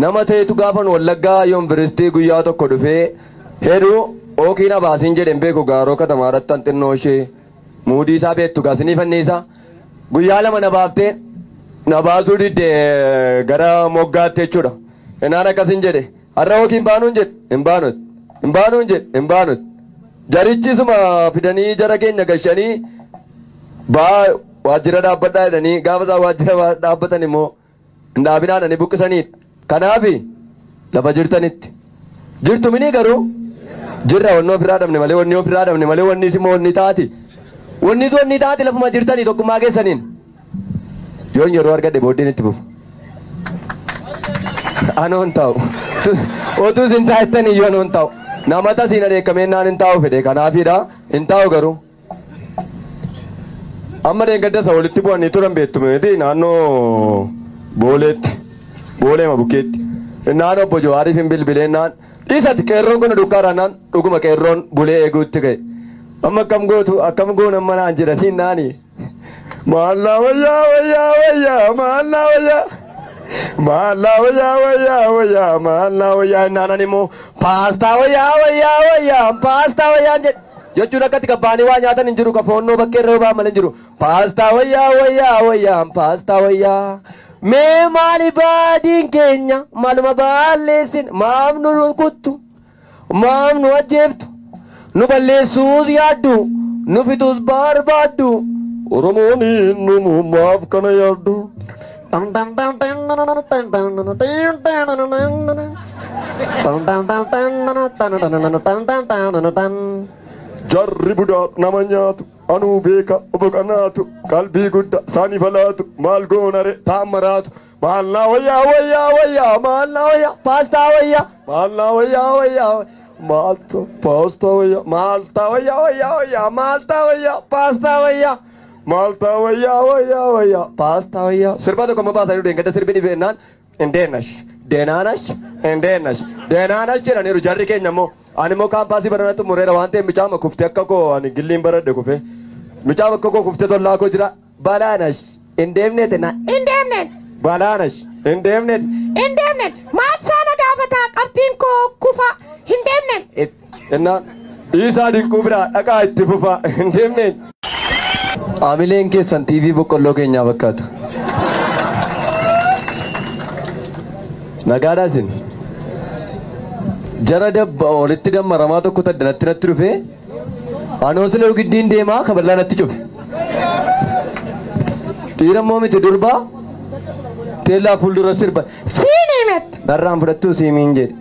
Nama ta'etu gaafan Wallaggaa yuunivarsiitii guyyaa tokko dhufee heduu ookiin abaasiin jedhen beeku gaaroo katamaa irratti xinnoo ishee muudii isaa beektu gaasinii fanniisa. Guyyaa lama na baaftee na baasuu didde gara moggaatti jechuudha. Innaan akkasin jedhe Har'a yookiin baanuun jedhe hin baanut. Hin baanuun jedhe hin baanut. Jarichisuma fidanii jara keenya gashanii baa waajjira dhaabbadhaa jedhanii gaafa isaan waajjira dhaabbatan immoo hin dhaabinaa jedhanii buqqisaniidha. Kanaafi lafa jirtanitti. Jirtu minii garuu jirra wanni ofirraa dhabne malee wanni ofirraa dhabne malee wanni immoo wanni taati. Wanni wanni taati lafuma jirtanii tokkummaa keessaniin. Yoon yeroo argadhe booddeen itti fufu. Anoon taa'u. Otuu isin taa'ettanii iyyuu anoon taa'u. Nama tasiin adeekamee naan hin taa'u fedhe kanaafiidha hin taa'u garuu. Amma deeggadda isa walitti bu'anii turan beektu naannoo Booleetti. Booleema bukkeetti. Naan obbo Jawaariif hin bilbilee naan dhiisati qeerroon kun dukkaara naan dhuguma qeerroon bulee eeguutti ka'e. Amma akkam gootu akkam goon amma naan jedhanii naani. Maallaa wayyaa wayyaa wayyaa maallaa wayyaa. Maallaa wayyaa wayyaa wayyaa maallaa wayyaa naanan immoo paastaa wayyaa wayyaa wayyaa paastaa wayyaa jedhe. Jechuun akkatti qabbaanii waa nyaatan hin jiru kafoonnoo bakkee irra ba'an malee hin jiru. Paastaa wayyaa wayyaa wayyaa paastaa wayyaa. Mee maali baadiin keenya maaluma balleessin maaf nu rukuttu maaf nu ajjeeftu nu balleessuus yaaddu nu fixuus barbaaddu Oromoon nu maaf kana yaaddu. Jarri budaa nama nyaatu anuu beeka obbo Qanaatu qalbii guddaa saani falaatu maal goonare taammaraatu maallaa wayyaa wayyaa wayyaa maallaa wayyaa paastaa wayyaa maallaa wayyaa wayyaa maalta paastaa wayyaa maalta wayyaa wayyaa wayyaa maalta wayyaa paastaa wayyaa maalta wayyaa wayyaa wayyaa paastaa wayyaa. Sirba tokko amma baasanii deengada sirbi dhibeenaan indeenash deenaanash indeenash deenaanash jedhaniiru jarri keenya immoo. Ani immoo kaampaasii barana xumureera waan ta'eef mucaa kuftee akka koo ani gilliin baradhe kufee mucaa akka koo kuftee tollaa koo jira balaanash hin deemneete na Hin deemneen. balaanash hin deemneete Hin deemneen. Maal saana gaafataa qabxiin koo kufa hin deemneen. Innaan dhiisaa dinquu biraa dhaqaa itti fufaa hin deemneen. Aamileen keessan TV boqqolloo keenyaa fakkaata. Nagaadhaa isin. Jara dabba walitti dammaramaa tokko taddanatti natti dhufee anoo sila giddiin deemaa kaballaa natti cufe. Dhiira immoo miti durbaa teellaa fuuldura sirba. Siin himetti. Narraan fudhattuu siimiin jedhe.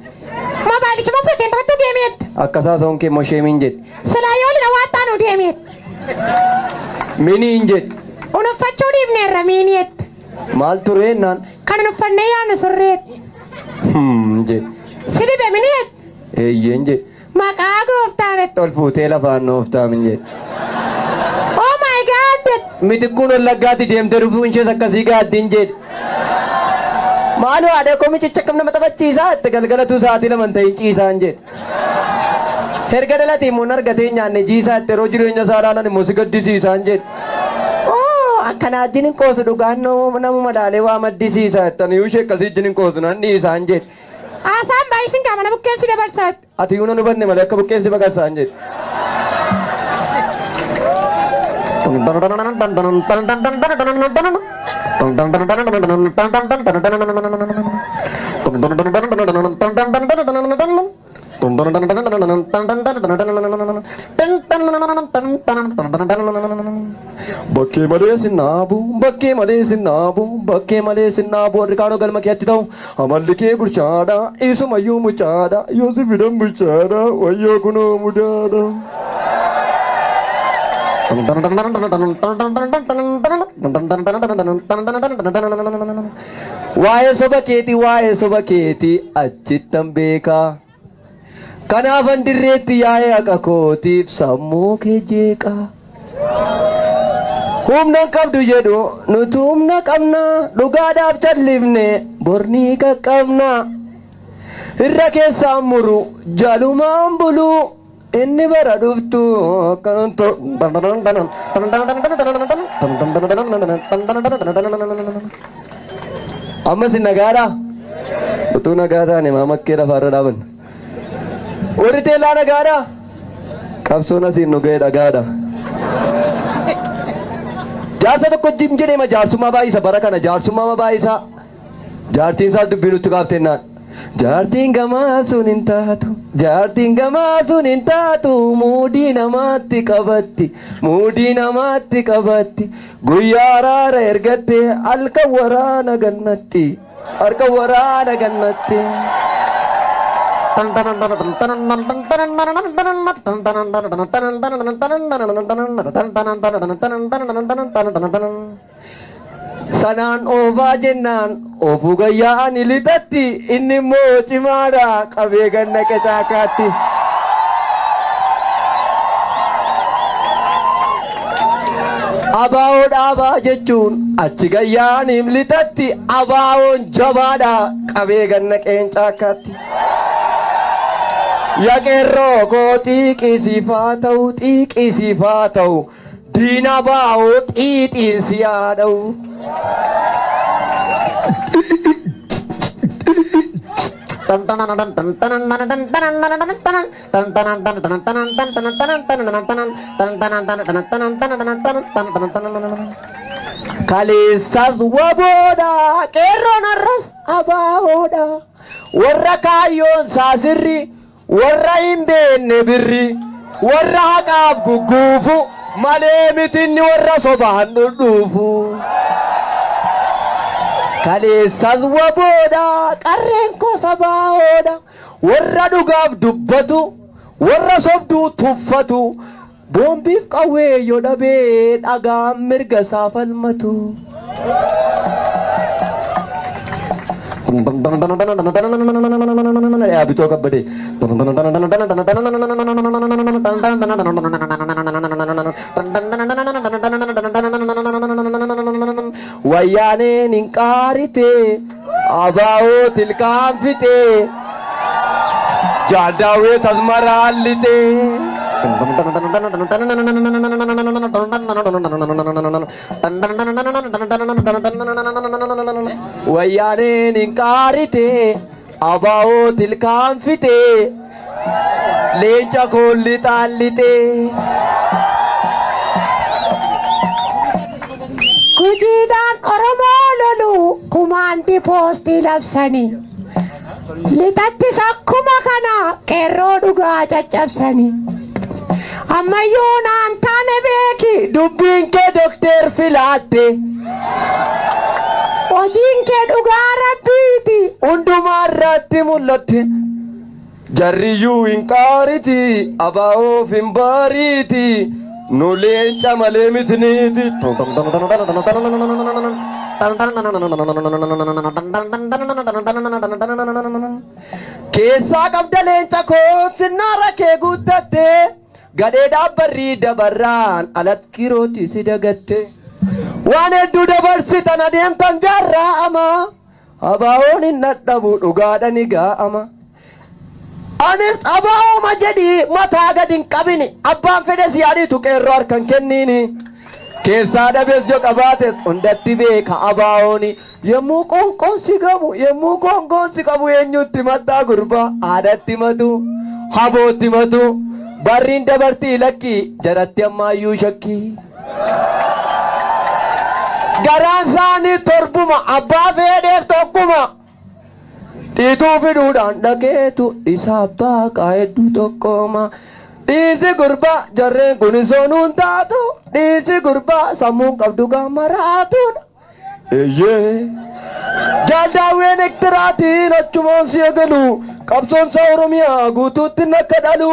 Moobaayilicha moo fudhateen taphattuu deemeetti. Akkasaa soon kee immoo sheemiin jedhe. Silaa yoo lina waan taanu deemeetti. Miniin jedhe. Unuffachuu dhiifneerra miiniitti. Maal turee naan Kan uffannee yaadnu sirreetti. Jedhe. Si dhibe miniitti. Eeyyeen jedhe. Maqaa gooftaanetti. Ol fuutee lafaan nooftaamin jedhe. Oh my God. Mitikkuun wallaggaatti deemtee dhufuun ishees akkasii gaaddiin jedhe. Maaloo haadha koo michicha akkam nama taphachiisaa itti galgalatu sa'aatii lama hin ta'in ciisaan jedhe. Erga dhalatee immoo argatee nyaanne jiisaa itti yeroo jireenya isaa ilaalan immoo si gaddisiisaan jedhe. Oo akkanaa wajjin hin qoosu dhugaan nama madaalee waa maddisiisaa jettan iyyuu ishee akkasii wajjin hin qoosu nan dhiisaan jedhe. Haasaan baay'isin qaama na bukkeensi dabarsaatti. Ati iyyuu nan hubanne malee akka bukkeensi baqasaan jedhe. Bakkee malee sinnaabu, bakkee malee sinnaabu, bakkee malee sinnaabu warri kaanoo galma keetti ta'u amalli kee gurchaadha, isumayyuu mucaadha, yoo si fidan bulchaadha, wayyoo kunoo mudaadha. Waa'ee soba keetii, waa'ee soba keetii achittan beekaa. Kanaafan dirreetti yaa'ee haqa kootiif sammuu kee jeeqaa. Humna qabdu jedhu nuti humna qabna dhugaadhaaf callifne bornii qaqqabna. Irra keessaan muru jalumaan bulu inni bara dhuftu akkanan ta'u. Ammas nagaadhaa? Utuu nagaa taane maama kee lafaarra dhaaban. Warri teellaa nagaadhaa? Qabsoon asiin nu ga'e dhagaadha. Jaarsa tokko jim jedhee jaarsummaa baay'isa bara kana jaarsummaa baay'isa. Jaartiin isaas dubbii nutti kaaftennaan. Jaartiin gamaa sun hin taatu, jaartiin gamaa sun hin taatu, muudii namaatti qabatti, muudii namaatti qabatti, guyyaa araara ergatte halkan waraana gannatti, halkan waraana gannatti. Sanaan oofaa jennaan oofuu gayyaa ani lixatti inni immoo cimaadha qabee gannaqe caakaatti. Abaa'oo dhaabaa jechuun achi gayyaan lixatti abaa'oon jabaadha qabee gannaqeen caakaatti. Yaqeerroo koo xiiqisiifaa ta'u xiiqisiifaa ta'u diina baa'oo xiixiinsi yaada'u. Kaleessas waboodha qeerroon har'as abaa'oodha warra kaayyoon saasirri warra hin beekne birri warra haqaaf gugguufu malee mitinni warra sobaan dhudhuufu. Kaleessas waboodha qarreen kosa baa'oodha warra dhugaaf dubbatu warra sobduu tuffatu boombiif qawwee yoo dhabee dhagaan mirga isaa falmatu. Bitoo kabbadee. Wayyaaneen hin qaarite abaa'oo tilkaan fixe jaadaawwee tasmaraallite. Wayyaaneen hin qaarite abaa'oo tilkaan fixe leenca koolli xaallite. Gujiidhaan Oromoo lolu kumaandi poostii labsanii. Lixattis akkuma kana qeerroo dhugaa caccabsanii. Ammayyuu naan taane beeki Dubbiin kee dokteer filaatte hojiin kee dhugaa rabbiiti. Hundumaa irratti mul'atte. Jarriyyuu hin qaariti abaa'oof hin baariiti nu leenca malee mitiniiti. Keessaa qabda leenca koo sinnaara kee guuttatte gadhee dhaabbarrii dabarraan alatti kirooti si dagatte. Waan hedduu dabarsitan adeemtan jaarraa ama abaa'oon hin dadhabu dhugaadha ni gaa'ama. Anis abaa'ooma jedhii mataa gad hin qabini abbaan fedhe si yaaditu qeerroo harkan kenniini. Keessaa dhabees yoo qabaates hundatti beeka abaa'ooni. Yemmuu qoonqoon si gamu yemmuu qoonqoon si qabu eenyutti mataa gurbaa haadhatti matu habootti matu barriin dabartii lakkii jaratti ammaayyuu shakkii. Garaan isaanii torbuma abbaa fedheef tokkuma. Dhiituu fiduudhaan dhaqeetu isa abbaa qaa'edduu tokkoma. Dhiisi gurbaa jarreen kun soonuun taatu dhiisi gurbaa sammuun qabdu gaamaraatuudha. Eeyyee. Jaaldaawween ektiraatiin achumaan si eegalu qabsoon isaa Oromiyaa guutuutti akka dhalu.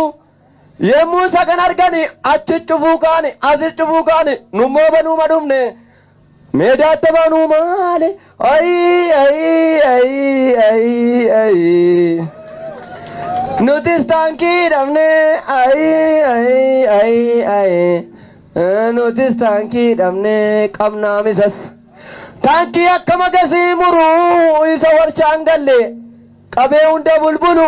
Yemmuu isa kan argani achi cufuu kaani asi cufuu kaani nummoo banuuma dhufne. Meedaatti banuu maali? Ayi ayi ayi ayi ayi. Nutis taankii dhabne ayi ayi ayi ayi. Nutis taankii dhabne qabnaa misas. Taankii akka magasii muruu isa warshaan galle qabee hunda bulbulu.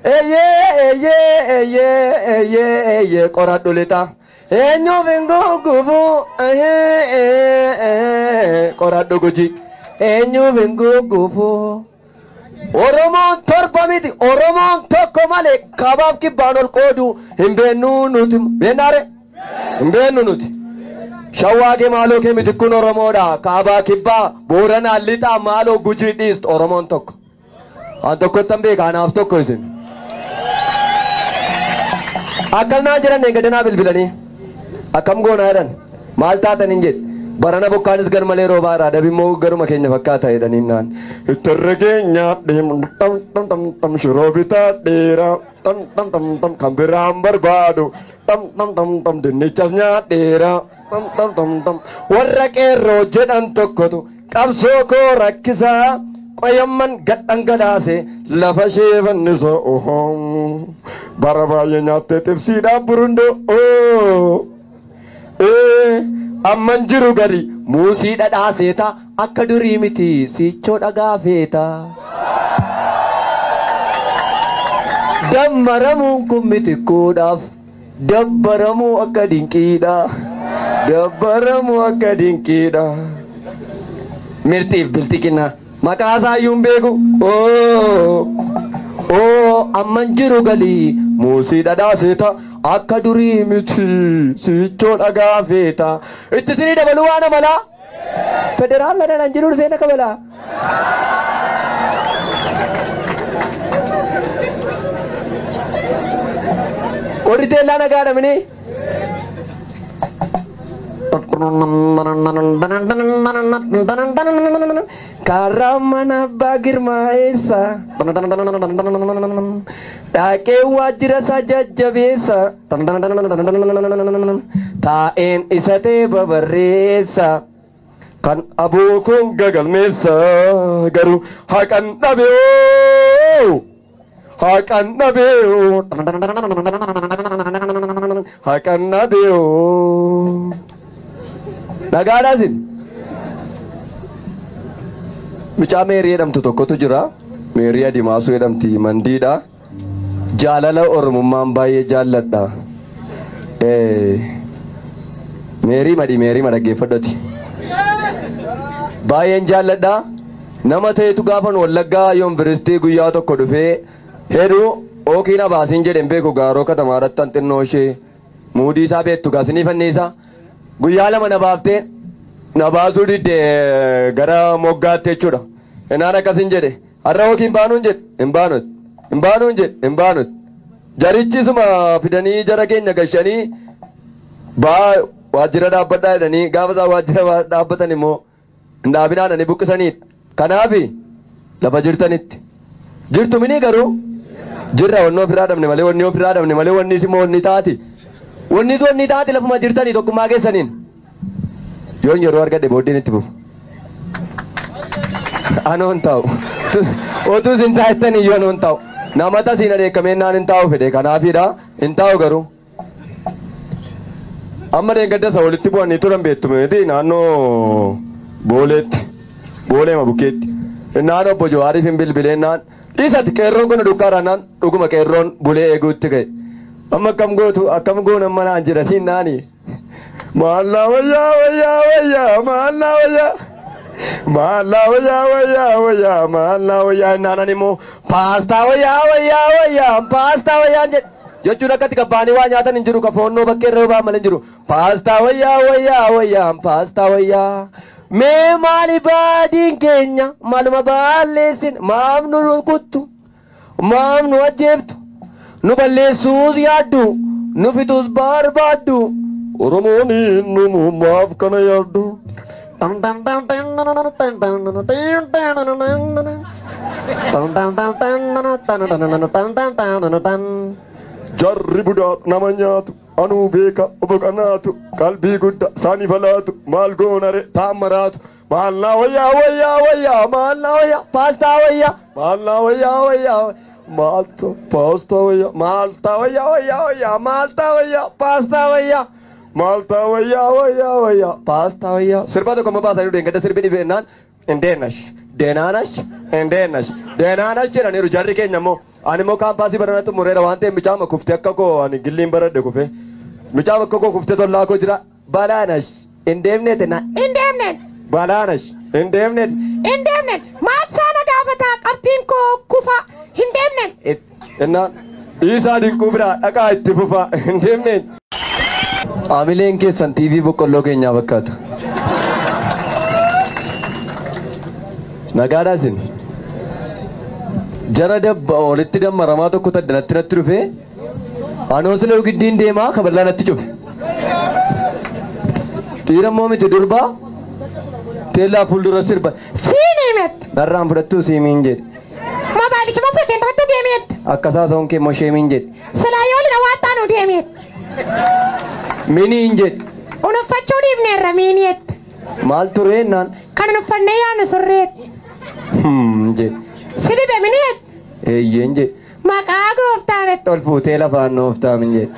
Eeyyee eeyyee eeyyee eeyyee eeyyee qoradhu lixa. Eenyuuf hin guggubu qoradhu guji. Eenyuuf hin guggubu. Oromoon torba miti Oromoon tokko malee kabaaf kibbaan ol qoodu hin beennu nuti beennaare hin beennu nuti. Shawaa kee maaloo kee miti kun Oromoodha. Kaabaa kibbaa Booranaa lixaa maaloo gujii dhiist Oromoon tokko. An tokkottan beeka anaaf tokko isin. Akkas naan jedhan eeggadanaa bilbilanii. Akkam goonaa jedhan. Maal taatan hin jedhe. Barana bokkaanis garmalee roobaa irraa dabimmoo garuma keenya fakkaata jedhaniin naan. Ittirra keenya tam tam tam tam shiroo bitaa dheeraa tam tam tam tam kan biraan barbaadu tam tam tam tam dinnichas nyaadheeraa tam tam tam tam warra qeerroo jedhan tokkotu qabsoo koo rakkisaa qoyamman gadhangalaase lafa ishee fannisoo bara baay'ee nyaattee xibsiidhaan burundoo amman jiru gadi muusii dhadhaa seeta akka durii miti sichoo dhagaa feeta. Dammaramuun kun miti kuudhaaf dabbaramuu akka dinqiidha. Dabbaramuu akka dinqiidha. Mirtiif biltiqina maqaa isaa iyyuu hin beeku. Amman jiru gali muusii dhadhaa seeta akka durii miti sichoo dhagaa feeta. Itti sinii dabaluu waan amalaa? Federaala dhalaan jiru dhufee na kabalaa. Warri teellaa nagaa dhabnee. Karaa mana abbaa girmaa eessa? Dhaqee waajjira isaa jajjabeessa. Taa'een isa ta'e babarreessa. Kan aboo kun gagalmeessa garuu haqan dhabee. Haqan dhabee. Haqan dhabee. Nagaadhaa isin. Mucaa Meerii jedhamtu tokkotu jira. Meerii Adimaasuu jedhamti mandiidha. Jaalala Oromummaan baay'ee jaalladha. Meerii madhi Meerii madhaggeeffadhoti. Baay'een jaalladha. Nama ta'etu gaafan Wallaggaa yuunivarsiitii guyyaa tokko dhufee heduu ookiin abaasiin jedhen beeku gaaroo katamaa irratti xinnoo ishee muudii isaa beektu gaasinii fanniisa. Guyyaa lama na baaftee na baasuu didde gara moggaatti jechuudha. Innaan akkasin jedhe har'a ookiin baanuun jedhe hin baanut hin baanuun jedhe hin baanut. Jarichisuma fidanii jara keenya gashanii baa waajjira dhaabbadhaa jedhanii gaafa isaan waajjira dhaabbatan immoo hin dhaabinaan ani buqqisaniidha. Kanaaf lafa jirtanitti jirtu minii garuu jirra wanni ofirraa dhabne malee wanni ofirraa dhabne malee wanni immoo wanni taati. Wanni wanni taati lafuma jirtanii tokkummaa keessaniin. Yoon yeroo argadhe booddeen itti fufu. Anoon taa'u. Otuu isin taa'ettanii iyyuu anoon taa'u. Nama tasiin adeekamee naan hin taa'u fedhe kanaafiidha hin taa'u garuu. Amma deeggarsa walitti bu'anii turan beektu miti naannoo Booleetti. Booleema bukkeetti. Naan obbo Jawaariif hin bilbileen naan dhiisati qeerroon kun dukkaara naan dhuguma qeerroon bulee eeguutti ga'e. Amma akkam gootu akkam goon amma naan jedhaniin naani. Maallaa wayyaa wayyaa wayyaa maallaa wayyaa. Maallaa wayyaa wayyaa wayyaa maallaa wayyaa naanan immoo paastaa wayyaa wayyaa wayyaa paastaa wayyaa jedhe. Jechuun akkatti qabbaanii waa nyaatan hin jiru kafoonnoo bakkee irra ba'an malee hin jiru. Paastaa wayyaa wayyaa wayyaa paastaa wayyaa. Mee maali baadiin keenya maaluma balleessin maaf nu rukuttu maaf nu ajjeeftu nu balleessuus yaaddu nu fixuus barbaaddu Oromoon nu maaf kana yaaddu. Jarri budaa nama nyaatu anuu beeka obbo kanaatu qalbii guddaa saani falaatu maal goonare taammaraatu maallaa wayyaa wayyaa wayyaa maallaa wayyaa paastaa wayyaa maallaa wayyaa wayyaa maalta paastaa wayyaa maalta wayyaa wayyaa wayyaa maalta wayyaa paastaa wayyaa maalta wayyaa wayyaa wayyaa paastaa wayyaa. Sirba tokko amma baasanii deengada sirbi dhibeenaan indeenash deenaanash indeenash deenaanash jedhaniiru jarri keenya immoo. Ani immoo kaampaasii barana xumureera waan ta'eef mucaa kuftee akka koo ani gilliin baradhe kufee mucaa akka koo kuftee tollaa koo jira balaanash hin deemneete na hin deemne balaanash hin deemneete hin deemne maal saana gaafataa qabxiin koo kufa hin deemne innaan dhiisaa dinquu biraa dhaqaa itti fufa hin deemne. Aamileen keessan TV boqqolloo keenyaa fakkaata. Nagaadhaa isin. Jara dabba walitti dammaramaa tokko taddanatti natti dhufe anoo sila giddiin deemaa kaballaa natti cufe. Dhiira immoo miti durbaa teellaa fuuldura sirba. Siin himette. Narraan fudhattuu siimiin jedhe. Moobaayilichuma fudhateen taphattuu deemeette. Akkasaa soon kee immoo sheemiin jedhe. Silaa yoo lina waan taanu deemeette. Miniin jedhe. Unuffachuu dhiifneerra miiniette. Maal tureennaan Kan uffannee yaanu surreette. Jedhe. Si dhibe miniette. Eeyyeen jedhe. Maqaa gooftaanetti. Ol fuutee lafaan nooftaamin jedhe.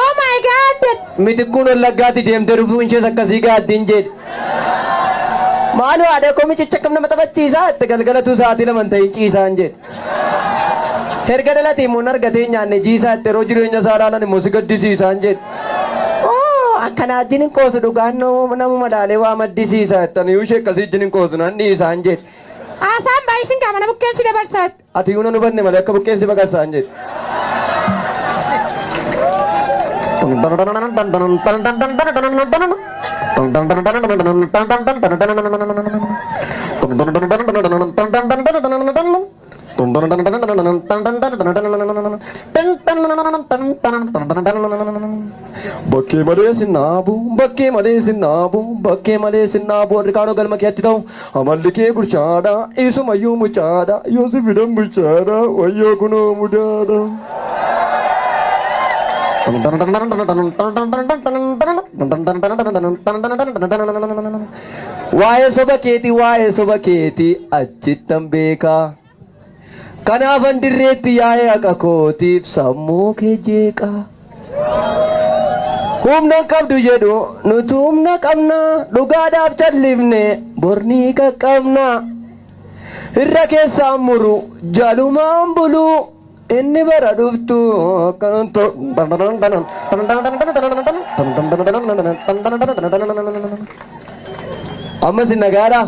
Oh my God. Mitikkuun wallaggaatti deemtee dhufuun ishees akkasii gaaddiin jedhe. Maaloo haadha koo michicha akkam nama taphachiisaa itti galgalatu sa'aatii lama hin ta'in ciisaan jedhe. Erga dhalatee immoo argatee nyaanne jiisaa itti yeroo jireenya isaa ilaalan immoo si gaddisiisaan jedhe. Oo akkanaa wajjin hin qoosu dhugaan nama madaalee waa maddisiisaa jettan iyyuu ishee akkasii wajjin hin qoosu nan dhiisaan jedhe. Haasaan baay'isin qaama na bukkeensi dabarsaatti. Ati iyyuu nan hubanne malee akka bukkeensi baqassaan jedhe. Bakkee malee sinnaabu, bakkee malee sinnaabu, bakkee malee sinnaabu warri kaanoo galma keetti ta'u amalli kee gurchaadha, isumayyuu muchaadha, yoo si fidan bulchaadha, wayyoo kunoo mudaadha. Waa'ee soba keetii, waa'ee soba keetii achittan beekaa. Kanaafan dirreetti yaa'ee haqa kootiif sammuu kee jeeqaa. Humna hin qabdu jedhu nuti humna qabna dhugaadhaaf callifne bornii qaqqabna. Irra keessaan muru jalumaan bulu inni bara dhuftu akkanan Ammas nagaadhaa?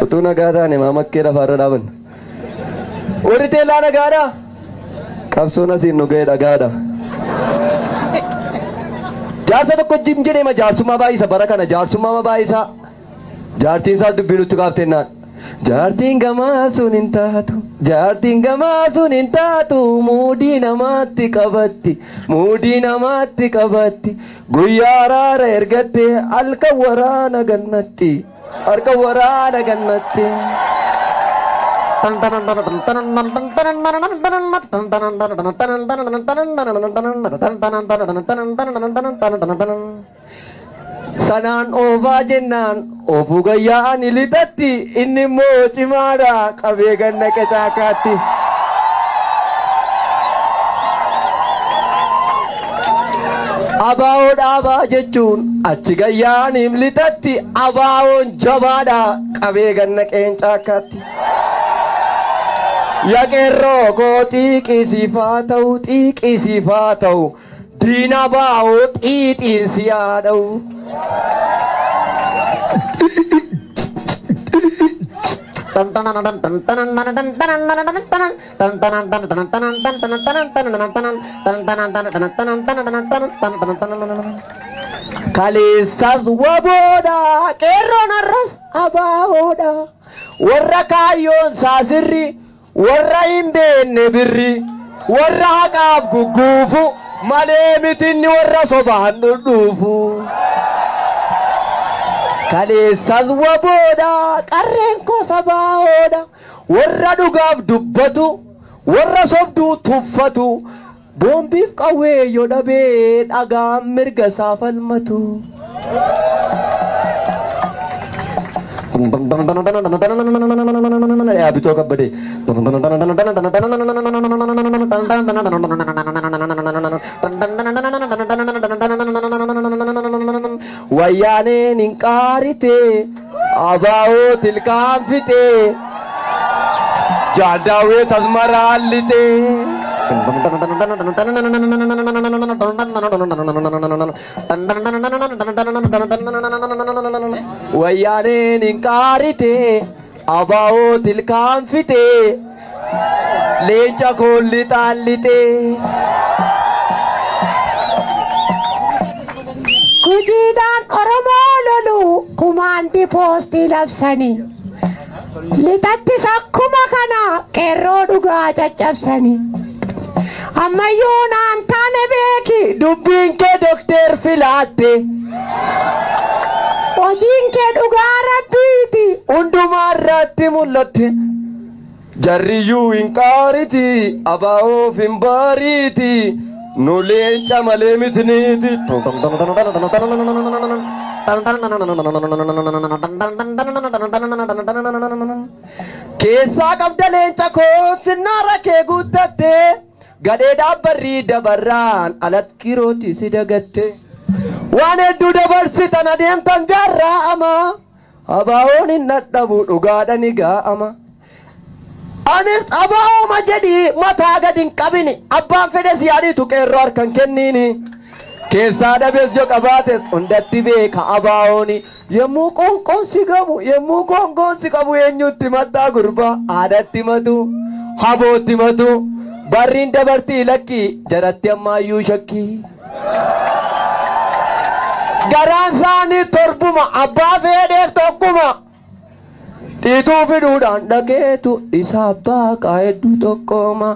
Utuu nagaa taane maa makkee lafaarra dhaaban. Warri teellaa nagaadhaa? Qabsoon asiin nu ga'e dhagaadha. Jaarsa tokko jim jedhee jaarsummaa baay'isa bara kana jaarsummaa baay'isa. Jaartiin isaa dubbii nutti kaaftennaan. Jaartiin gamaa sun hin taatu, jaartiin gamaa sun hin taatu, muudii namaatti qabatti, muudii namaatti qabatti, guyyaa araara ergatte halkan waraana gannatti, halkan waraana gannatti. Sanaan oofaa jennaan oofuu gayyaa ani lixatti inni immoo cimaadha qabee ganna qecaakaatti. Abaa'oo dhaabaa jechuun achi gayyaan lixatti abaa'oon jabaadha qabee ganna qeencaakaatti. Yaqeerroo koo xiiqisiifaa ta'u xiiqisiifaa ta'u diina baa'oo xiixiinsi yaada'u. Kaleessas waboodha qeerroon har'as abaa'oodha warra kaayyoon saasirri warra hin beekne birri warra haqaaf gugguufu malee mitinni warra sobaan dhudhuufu. Kaleessas waboodha qarreen kosa baa'oodha warra dhugaaf dubbatu warra sobduu tuffatu boombiif qawwee yoo dhabee dhagaan mirga isaa falmatu. Bitoo kabbadee. Wayyaaneen hin qaarite abaa'oo tilkaan fixe jaadaawee tasmaraallite. Wayyaaneen hin qaarite abaa'oo tilkaan fixe leenca koolli xaallite. Gujiidhaan Oromoo lolu kumaandi poostii labsanii. Lixattis akkuma kana qeerroo dhugaa caccabsanii. Ammayyuu naan taane beeki. Dubbiin kee dokteer filaatte. Hojiin kee dhugaa rabbiiti. Hundumaa irratti mul'atte. Jarriyyuu hin qaariti, abaa'oof hin baariiti. Nu leenca malee miti niiti. Keessaa qabda leenca koo sinnaara kee guuttatte. Gadhee dhaabbarrii dabarraan alatti kirooti si dagatte. Waan hedduu dabarsitan adeemtan jaarraa ama. Abaa'oon hin dadhabu dhugaadha ni gaa'ama. Anis abaa'ooma jedhii mataa gad hin qabini. Abbaan fedhes yaadiitu qeerroo harkan kenniini. Keessaa dhabees yoo qabaates hundatti beeka abaa'ooni. Yemmuu qoonqoon si gamu yemmuu qoonqoon si qabu eenyutti mataa gurbaa haadhatti matu habootti matu barriin dabartii lakkii jaratti ammaayyuu shakkii. Garaan isaanii torbuma abbaa fedheef tokkuma. Dhiituu fiduudhaan dhaqeetu isa abbaa qaa'edduu tokkoma.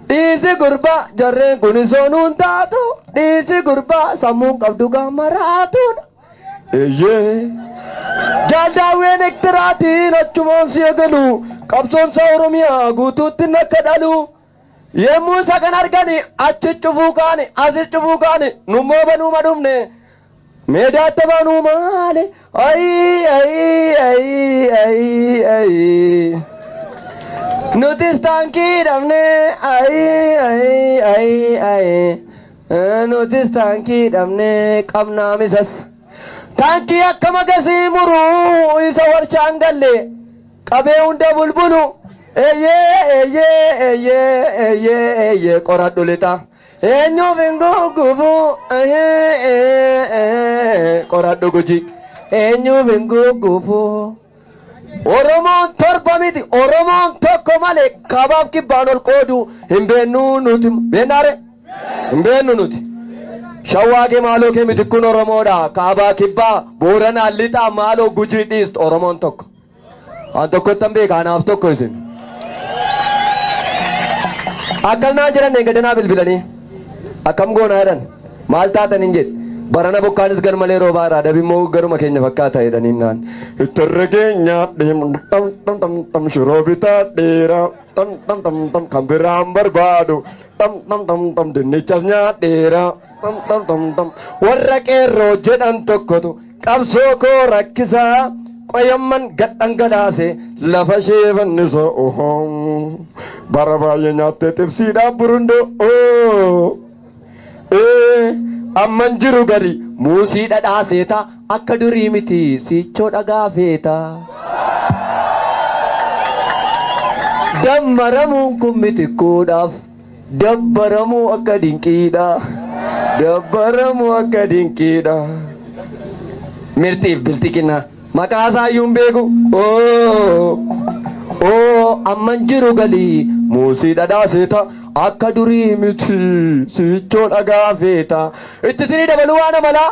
Dhiisi gurbaa jarreen kun soonuun taatu dhiisi gurbaa sammuun qabdu gaamaraatuudha. Eeyyee. Jaaldaawween ektiraatiin achumaan si eegalu qabsoonsa Oromiyaa guutuutti akka dhalu. Yemmuu isa kan argani achi cufuu kaani asi cufuu kaani nummoo banuuma dhufne. Meedaatti banuu maali? Ayi ayi ayi ayi ayi. Nutis taankii dhabne ayi ayi ayi ayi. Nutis taankii dhabne qabnaa misas. Taankii akka magasii muruu isa warshaan galle qabee hunda bulbulu. Eeyyee eeyyee eeyyee eeyyee eeyyee qoradhu lixa. Eenyuuf hin guggubu qoradhu guji. Eenyuuf hin guggubu. Oromoon torba miti Oromoon tokko malee kabaaf kibbaan ol qoodu hin beennu nuti. Beennaare? Hin beennu nuti. Shawaa kee maaloo kee miti kun Oromoodha. Kaabaa kibbaa Booranaa lixaa maaloo gujii dhiistu Oromoon tokko. An tokkottan beeka anaaf tokko isin. Akkas naan jedhan eeggadanaa bilbilanii. Akkam goonaa jedhan maal taatan hin jedhe. Barana bokkaanis gar malee roobaa irraa dabimmoo garuma keenya fakkaata jedhaniin naan. Ittirra keenya tam tam tam tam shiroo bitaa dheeraa tam tam tam tam kan biraan barbaadu tam tam tam tam dinnichas nyaadheeraa tam tam tam tam warra qeerroo jedhan tokkotu qabsoo koo rakkisaa qoyamman gad dhangalaase lafa ishee fannisoo bara baay'ee nyaattee xibsiidhaan burundoo amman jiru gadi muusii dhadhaa seeta akka durii miti sichoo dhagaa feeta. Dammaramuun kun mitikkuudhaaf dabbaramuu akka dinqiidha. Dabbaramuu akka dinqiidha. Mirtiif biltiqina maqaa isaayyuu hin beeku. Amman jiru galii muusii dhadhaa seeta akka durii miti sichoo dhagaa feeta. Itti sinii dabaluu waan amalaa?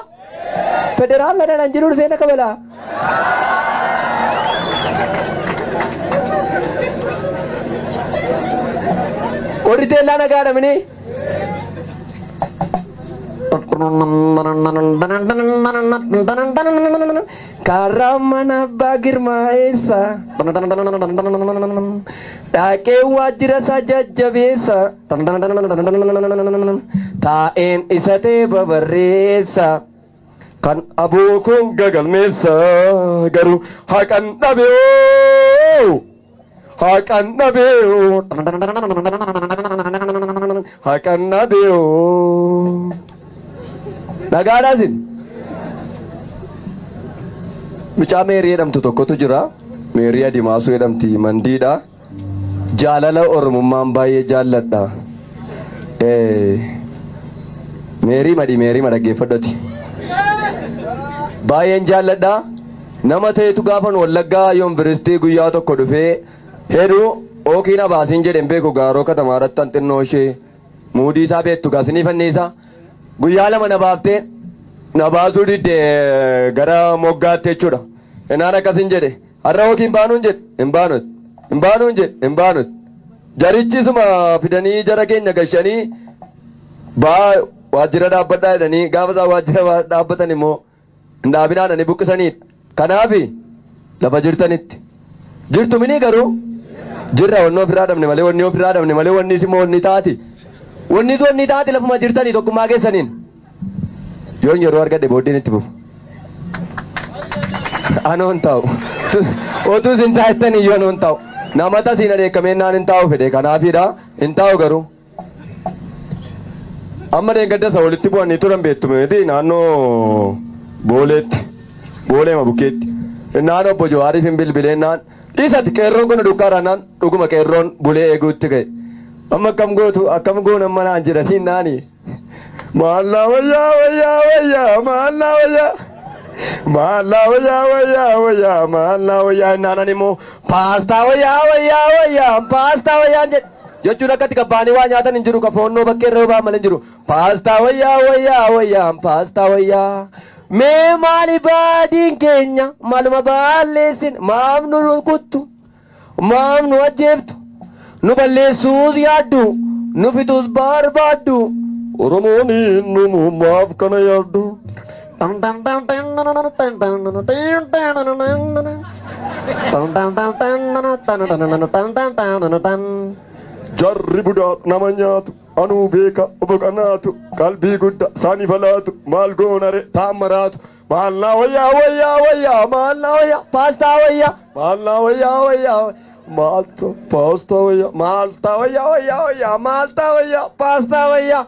Federaala dhaan jiru dhufee na kabalaa. Warri teellaa nagaa dhamini. Karaa mana abbaa girmaa eessa? Dhaqee waajjira isaa jajjabeessa. Taa'een isa ta'e babarreessa. Kan aboo kun gagalmeessa garuu haqan dhabee. Haqan dhabee. Haqan dhabee. Nagaadhaa isin. Mucaa Meerii jedhamtu tokkotu jira. Meerii Adimaasuu jedhamti mandiidha. Jaalala Oromummaan baay'ee jaalladha. Meerii madhi Meerii madhaggeeffadhoti. Baay'een jaalladha. Nama ta'etu gaafan Wallaggaa yuunivarsiitii guyyaa tokko dhufee heduu ookiin abaasiin jedhen beeku gaaroo katamaa irratti xinnoo ishee muudii isaa beektu gaasinii fanniisa. Guyyaa lama na baaftee na baasuu didde gara moggaatti jechuudha. Inaan akkasin jedhe Har'a yookiin baanuun jedhe hin baanut. Hin baanuun jedhe hin baanut. Jarichi suma fidanii jara keenya gashanii baa waajjira dhaabbadhaa jedhanii gaafa isaan waajjira dhaabbatan immoo hin dhaabinaadhanii buqqisaniidha. Kanaafi lafa jirtanitti. Jirtu minii garuu jirra wanni ofirraa dhabne malee wanni ofirraa dhabne malee wanni immoo wanni taati. Wanni wanni taati lafuma jirtanii tokkummaa keessaniin. Yoon yeroo argadhe booddeen itti fufu. Anoon taa'u. Otuu isin taa'ettanii iyyuu anoon taa'u. Nama tasiin adeekamee naan hin taa'u fedhe kanaafiidha hin taa'u garuu. Amma deeggarsa walitti bu'anii turan beektu miti naannoo Booleetti. Booleema bukkeetti. Naan obbo Jawaariif hin bilbileen naan dhiisati qeerroon kun dukkaara naan dhuguma qeerroon bulee eeguutti ka'e. Amma akkam gootu akkam goon amma naan jedhanii naani. Maallaa wayyaa wayyaa wayyaa maallaa wayyaa. Maallaa wayyaa wayyaa wayyaa maallaa wayyaa naanan immoo paastaa wayyaa wayyaa wayyaa paastaa wayyaa jedhe. Jechuun akkatti qabbaanii waa nyaatan hin jiru kafoonnoo bakkee irra ba'an malee hin jiru. Paastaa wayyaa wayyaa wayyaa paastaa wayyaa. Mee maali baadiin keenya maaluma balleessin maaf nu rukuttu maaf nu ajjeeftu nu balleessuus yaaddu nu fixuus barbaaddu Oromoon nu maaf kana yaaddu. Jarri budaa nama nyaatu anuu beeka obbo Qanaatu qalbii guddaa saani falaatu maal goonare taammaraatu maallaa wayyaa wayyaa wayyaa maallaa wayyaa paastaa wayyaa maallaa wayyaa wayyaa maalta paastaa wayyaa maalta wayyaa wayyaa wayyaa maalta wayyaa paastaa wayyaa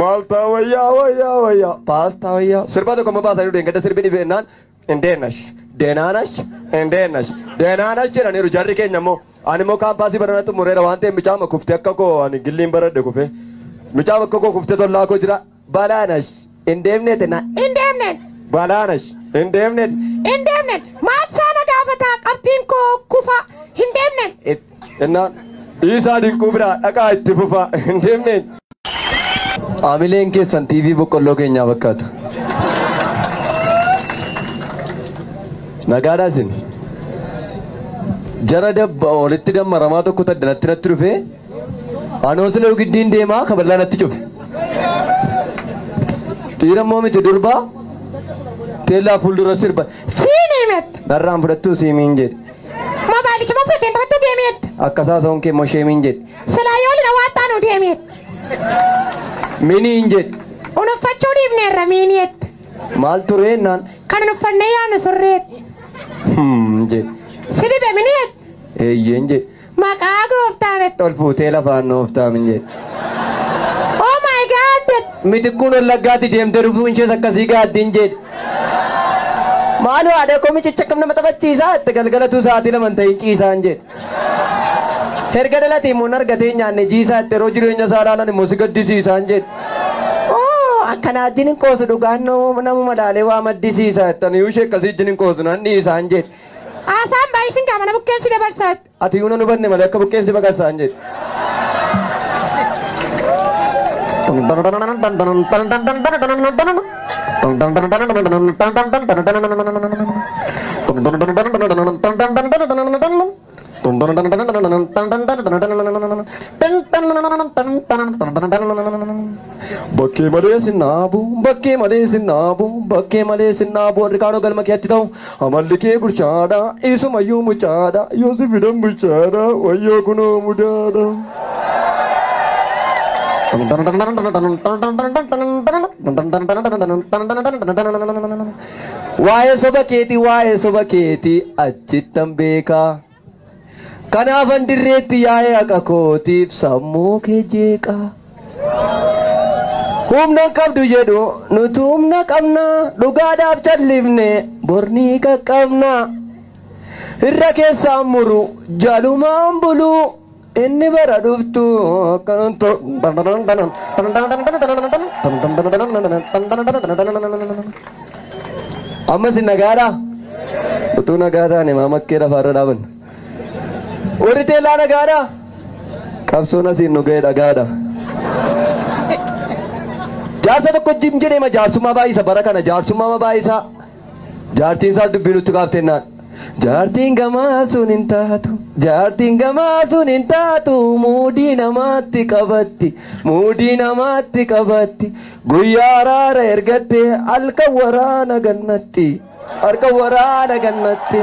maalta wayyaa wayyaa wayyaa paastaa wayyaa. Sirba tokko amma baasanii deengada sirbi dhibeenaan indeenash deenaanash indeenash deenaanash jedhaniiru jarri keenya immoo. Ani immoo kaampaasii barana xumureera waan ta'eef micaama kuftee akka koo ani gilliin baradhe kufee micaama akka koo kuftee tollaa koo jira balaanash hin deemneete na Hin deemneen. balaanash hin deemneete Hin deemneen. Maal saana gaafataa qabxiin koo kufa hin deemneen. Innaan dhiisaa dinquu biraa dhaqaa itti fufaa hin deemneen. Aamileen keessan TV boqqolloo keenyaa fakkaata. Nagaadhaa isin. Jara dabba walitti dammaramaa tokko taddanatti natti dhufee anoo sila giddiin deemaa kaballaa natti cufe. Dhiira immoo miti durbaa teellaa fuuldura sirba. Siin himette. Narraan fudhattuu siimiin jedhe. Moobaayilicha moo fudhateen taphattuu deemeette. Akkasaa soon kee immoo sheemiin jedhe. Silaa yoo lina waan taanu deemeette. Miniin jedhe. Unuffachuu dhiifneerra miiniette. Maal turee naan Kan uffannee yaanu surreette. Jedhe. Si dhibe miniette. Eeyyeen jedhe. Maqaa gooftaanetti. Ol fuutee lafaan nooftaamin jedhe. Oh my God. Mitikkuun wallaggaatti deemtee dhufuun ishees akkasii gaaddiin jedhe. Maaloo haadha koo michicha akkam nama taphachiisaa itti galgalatu sa'aatii lama hin ta'in ciisaan jedhe. Erga dhalatee immoo argatee nyaanne jiisaa itti yeroo jireenya isaa ilaalan immoo si gaddisiisaan jedhe. Oo akkanaa wajjin hin qoosu dhugaan namuma laalee waa maddisiisaa jettan iyyuu ishee akkasii wajjin hin qoosu nan dhiisaan jedhe. Haasaan baay'isin qaama na bukkeensi dabarsaatti. Ati iyyuu nan hubanne malee akka bukkeensi baqasaan jedhe. Bakkee malee sinnaabu, bakkee malee sinnaabu, bakkee malee sinnaabu warri kaanoo galma keetti ta'u amalli kee gurchaadha, isumayyuu muchaadha, yoo si fidan bulchaadha, wayyoo kunoo mudaadha. Waa'ee soba keetii, waa'ee soba keetii achittan beekaa. Kanaafan dirreetti yaa'ee haqa kootiif sammuu kee jeeqaa. Humna qabdu jedhu nuti humna qabna dhugaadhaaf callifne bornii qaqqabna. Irra keessaan muru jalumaan bulu inni bara dhuftu akkanan Ammas nagaadhaa? Utuu nagaa taane maamakkee lafaarra dhaabanna. Warri teellaa nagaadhaa? Qabsoon asiin nu ga'e dhagaadha. Jaarsa tokko jim jedhee jaarsummaa baay'isa bara kana jaarsummaa baay'isa. Jaartiin isaas dubbii nutti kaaftennaan. Jaartiin gamaa sun hin taatu, jaartiin gamaa sun hin taatu, muudii namaatti qabatti, muudii namaatti qabatti, guyyaa araara ergatte halkan waraana gannatti, halkan waraana gannatti.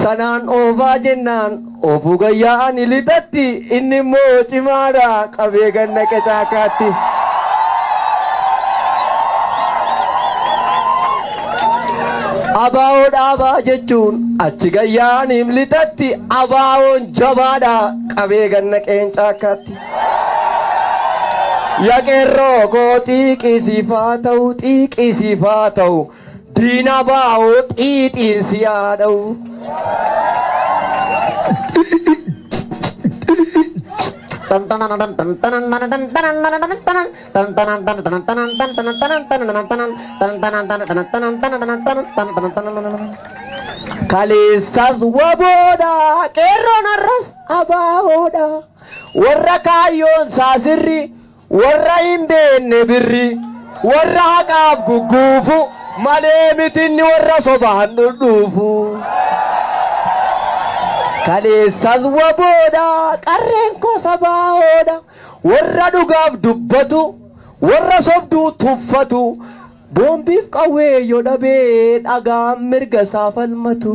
Sanaan oofaa jennaan oofuu gayyaa ani lixatti inni immoo cimaadha qabee ganna qecaakaatti. Abaa'oo dhaabaa jechuun achi gayyaa ani lixatti abaa'oon jabaadha qabee ganna qeencaakaatti. Yaqeerroo koo xiiqisiifaa ta'u xiiqisiifaa ta'u diina baa'oo xiixiinsi yaada'u. Kaleessas waboodha qeerroon har'as abaa'oodha warra kaayyoon saasirri warra hin beekne birri warra haqaaf gugguufu malee mitinni warra sobaan dhudhuufu. Kaleessas waboodha qarreen kosa baa'oodha warra dhugaaf dubbatu warra sobduu tuffatu boombiif qawwee yoo dhabee dhagaan mirga isaa falmatu.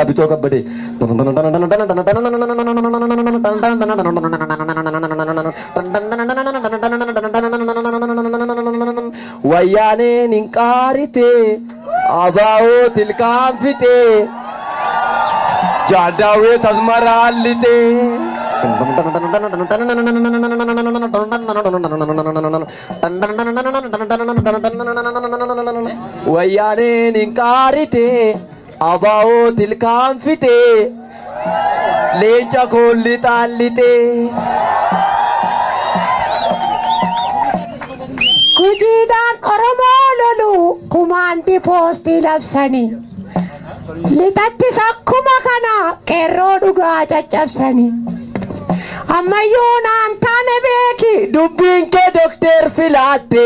Bitoo kabbadee. Wayyaaneen hin qaarite abaa'oo tilkaan fixe jaadaawee tasmaraallite. Wayyaaneen hin qaarite abaa'oo tilkaan fixe leenca koolli xaallite. Gujiidhaan Oromoo lolu kumaandi poostii labsanii. Lixattis akkuma kana qeerroo dhugaa caccabsanii. Ammayyuu naan taane beeki Dubbiin kee dokteer filaatte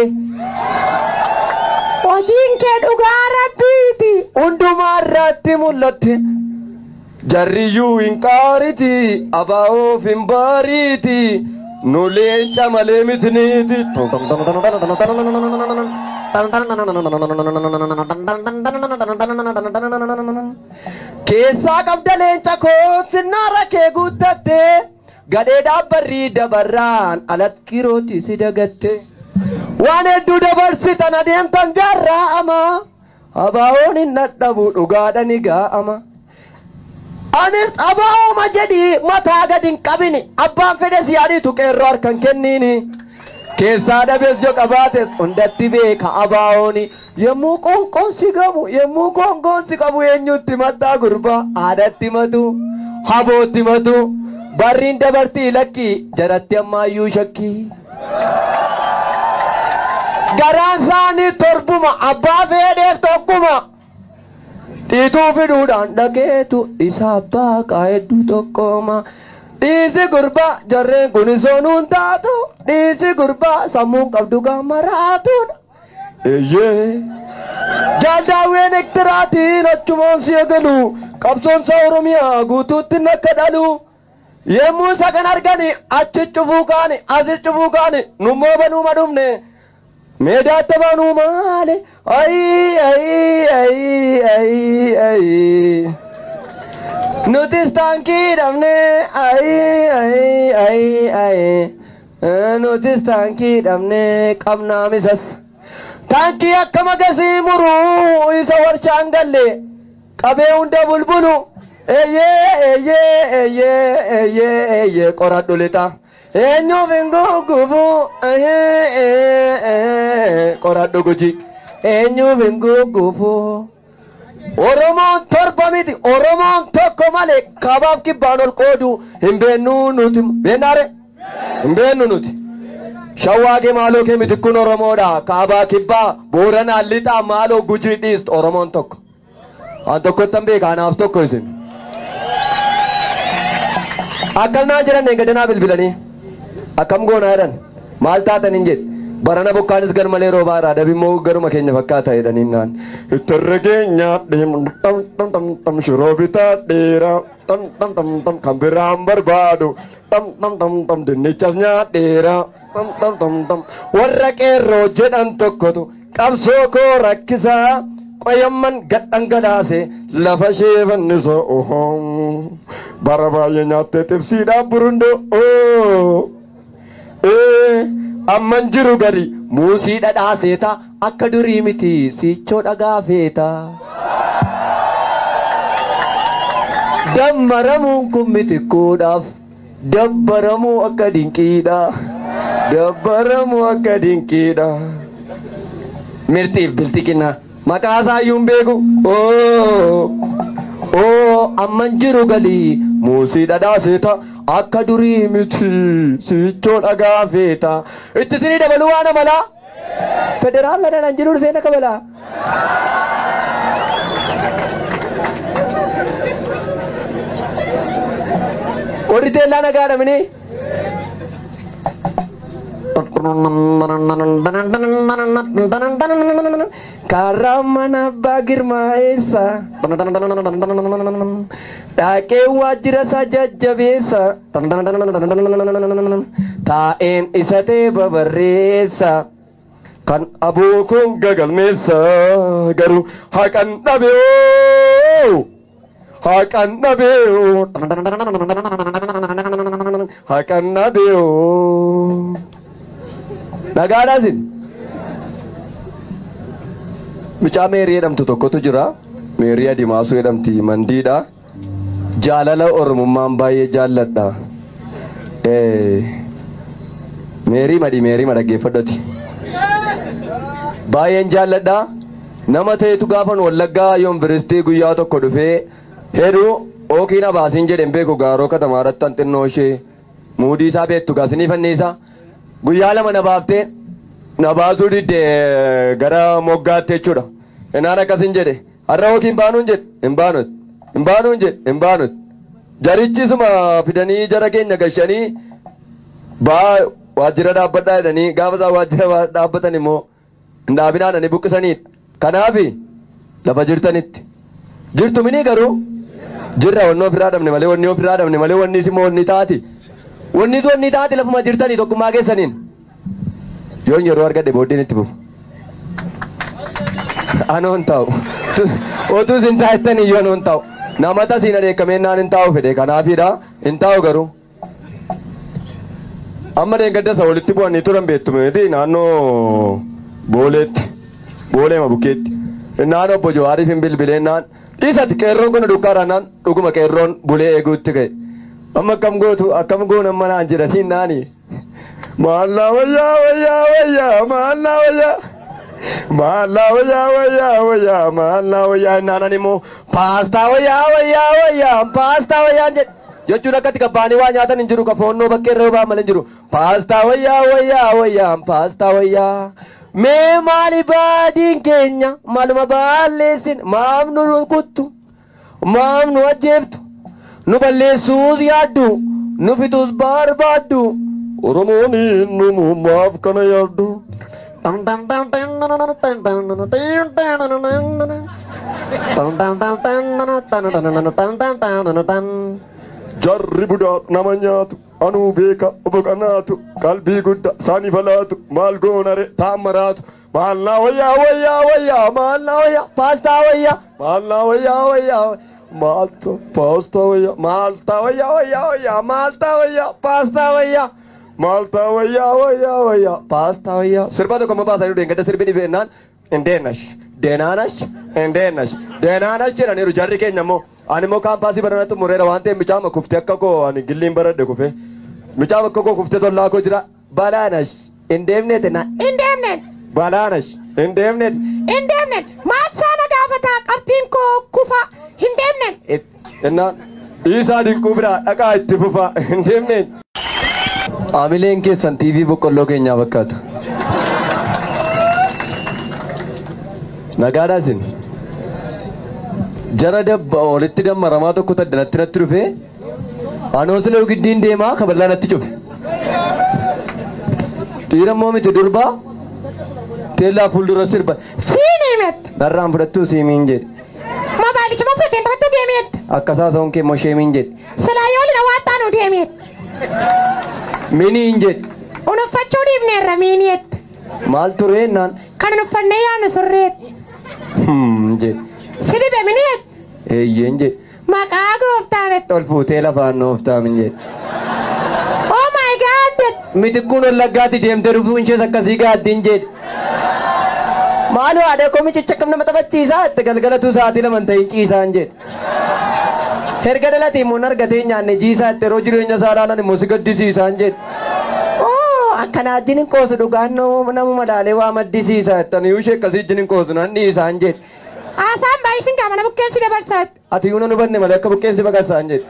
hojiin kee dhugaa rabbiiti. Hundumaa irratti mul'atte. Jarriyyuu hin qaariti abaa'oof hin baariiti nu leenca malee mitiniiti. Keessaa qabda leenca koo sinnaara kee guuttatte gadhee dhaabbarrii dabarraan alatti kirooti si dagatte. Waan hedduu dabarsitan adeemtan jaarraa ama abaa'oon hin dhadhabu dhugaadha ni gaa'ama. Anis abaa'ooma jedhii mataa gad hin qabini abbaan fedhes yaadiitu qeerroo harkan kenniini. Keessaa dhabees yoo qabaates hundatti beeka abaa'ooni. Yemmuu qoonqoon si gamu yemmuu qoonqoon si qabu eenyutti mataa gurbaa haadhatti matu habootti matu barriin dabartii lakkii jaratti ammaayyuu shakkii. Garaan isaanii torbuma abbaa fedheef tokkuma. Dhiituu fiduudhaan dhageetu isa abbaa qaa'edduu tokkoma. Dhiisi gurbaa jarreen kun soonuun taatu dhiisi gurbaa sammuun qabdu gaamaraatuudha. Eeyyee. Jaaldaawween ektiraatiin achumaan si eegalu qabsoonsa Oromiyaa guutuutti akka dhalu. Yemmuu isa kan argani achi cufuu kaani asi cufuu kaani nummoo banuuma dhufne. Meedaatti banuu maali? Ayi ayi ayi ayi ayi. Nutis taankii dhabne ayi ayi ayi ayi. Nutis taankii dhabne qabnaa misas. Taankii akka magasii muruu isa warshaan galle qabee hunda bulbulu. Eeyyee eeyyee eeyyee eeyyee eeyyee qoradhu lixa. Eenyuuf hin guggubu qoradhu guji. Eenyuuf hin guggubu. Oromoon torba miti Oromoon tokko malee kabaaf kibbaan ol qoodu hin beennu nuti beennaare hin beennu nuti. Shawaa kee maaloo kee miti kun Oromoodha kaabaa kibbaa booranaa lixaa maaloo gujii dhiist Oromoon tokko. An tokkottan beeka anaaf tokko isin. Akkas naan jedhan eeggadanaa bilbilanii. Akkam goonaa jedhan. Maal taatan hin jedhe. Barana bokkaanis gar malee roobaa irraa dabimmoo garuma keenya fakkaata jedhaniin naan. Ittirra keenya tam tam tam tam shiroo bitaa dheeraa tam tam tam tam kan biraan barbaadu tam tam tam tam dinnichas nyaadheeraa tam tam tam tam warra qeerroo jedhan tokkotu qabsoo koo rakkisaa qoyamman gad dhangalaase lafa ishee fannisoo bara baay'ee nyaattee xibsiidhaan burundoo amman jiru gadi muusii dhadhaa seeta akka durii miti sichoo dhagaa feeta. Dammaramuun kun miti kuudhaaf dabbaramuu akka dinqiidha. Dabbaramuu akka dinqiidha. Mirtiif biltiqina maqaa isaa iyyuu hin beeku. Amman jiru galii muusii dhadhaa seeta akka durii miti sichoo dhagaa feeta. Itti isinii dabaluu waan amalaa? Federaal dhaan jiru dhufee na kabalaa. Warri teellaa nagaa dhabnee. Karaa mana abbaa girmaa eessa? Dhaqee waajjira isaa jajjabeessa. Taa'een isa ta'e babarreessa. Kan aboo kun gagalmeessa garuu haqan dhabee. Haqan dhabee. Haqan dhabee. Nagaadhaa isin. Mucaa Meerii jedhamtu tokkotu jira. Meerii Adimaasuu jedhamti mandiidha. Jaalala Oromummaan baay'ee jaalladha. Meerii madhi Meerii madhaggeeffadhati. Baay'een jaalladha. Nama ta'etu gaafan Wallaggaa yuunivarsiitii guyyaa tokko dhufee heduu ookiin abaasiin jedheen beeku gaaroo katamaa irratti xinnoo ishee muudii isaa beektu gaasinii fanniisa. Guyyaa lama na baaftee na baasuu didde gara moggaatti jechuudha. Innaan akkasin jedhe har'a ookiin baanuun jedhe hin baanut hin baanuun jedhe hin baanut. Jarichisuma fidanii jara keenya gashanii baa waajjira dhaabbadhaa jedhanii gaafa isaan waajjira dhaabbatan immoo hin dhaabinaa dhanii buqqisaniidha. Kanaafi lafa jirtanitti jirtu minii garuu jirra wanni ofirraa dhabne malee wanni ofirraa dhabne malee wanni immoo wanni taati. Wanni wanni taati lafuma jirtanii tokkummaa keessaniin. Yoon yeroo argadhe booddeen itti fufu. Anoon taa'u. Otuu isin taa'ettanii iyyuu anoon taa'u. Nama tasiin adeekameen naan hin taa'u fedhe kanaafiidha hin taa'u garuu. Amma deeggadda isa walitti bu'anii turan beektu miti naannoo Booleetti. Booleema bukkeetti. Naan obbo Jawaariif hin bilbileen naan dhiisati qeerroon kun dukkaara naan dhuguma qeerroon bulee eeguutti ka'e. Amma akkam gootu akkam goon amma naan jedhaniin naani. Maallaa wayyaa wayyaa wayyaa maallaa wayyaa. Maallaa wayyaa wayyaa wayyaa maallaa wayyaa naanan immoo paastaa wayyaa wayyaa wayyaa paastaa wayyaa jedhe. Jechuun akkatti qabbaanii waa nyaatan hin jiru kafoonnoo bakkee irra ba'an malee hin jiru. Paastaa wayyaa wayyaa wayyaa paastaa wayyaa. Mee maali baadiin keenya maaluma balleessin maaf nu rukuttu maaf nu ajjeeftu nu balleessuus yaaddu nu fixuus barbaaddu Oromoon nu maaf kana yaaddu. Jarri budaa nama nyaatu anuu beeka obbo Qanaatu qalbii guddaa saani falaatu maal goonare taammaraatu maallaa wayyaa wayyaa wayyaa maallaa wayyaa paastaa wayyaa maallaa wayyaa wayyaa maalta paastaa wayyaa maalta wayyaa wayyaa wayyaa maalta wayyaa paastaa wayyaa maalta wayyaa wayyaa wayyaa paastaa wayyaa. Sirba tokko amma baasanii deengada sirbi dhibeenaan indeenash deenaanash indeenash deenaanash jedhaniiru jarri keenya immoo. Ani immoo kaampaasii barana xumureera waan ta'eef mucaa kuftee akka koo ani gilliin baradhe kufee mucaa akka koo kuftee tollaa koo jira balaanash hin deemneete na Hin deemneen. balaanash hin deemneete Hin deemneen. Maal saana gaafataa qabxiin koo kufa hin deemneen. Innaan dhiisaa dinquu biraa dhaqaa itti fufaa hin deemneen. Aamileen keessan TV boqqolloo keenyaa fakkaata. Nagaadhaa isin. Jara dabba walitti dammaramaa tokko taddanatti natti dhufe anoo sila giddiin deemaa kaballaa natti cufe. Dhiira immoo miti durbaa teellaa fuuldura sirba. Siinii mette. Narraan fudhattuu siimiin jedhe. Moobaayilichi moo fudhateen taphattuu deemeette. Akkasaa soon kee immoo sheemiin jedhe. Silaa yoo lina waan taanu deemeette. Miniin jedhe. Unuffachuu dhiifneerra miiniette. Maal tureennaan. Kan uffannee yaanu surreette. Jedhe. Si dhibe miniette. Eeyyeen jedhe. Maqaa gooftaanetti. Ol fuutee lafaan nooftaamin jedhe. Oh my God. Mitikkuun wallaggaatti deemtee dhufuun ishees akkasii gaaddiin jedhe. Maaloo haadha koo michicha akkam nama taphachiisaa itti galgalatu sa'aatii lama ta'in ciisaan jedhe. Erga dhalatee immoo argatee nyaanne jiisaa itti yeroo jireenya isaa ilaalan immoo si gaddisiisaan jedhe. Oo akkanaa wajjin hin qoosu dhugaan namuma laalee waa maddisiisaa itti ani ishee akkasii wajjin hin qoosu nan dhiisaan jedhe. Haasaan baay'isin qaama nama bukkeensi dabarsaatti. Ati yuuna nu banne malee akka bukkeensi baqasaan jedhe.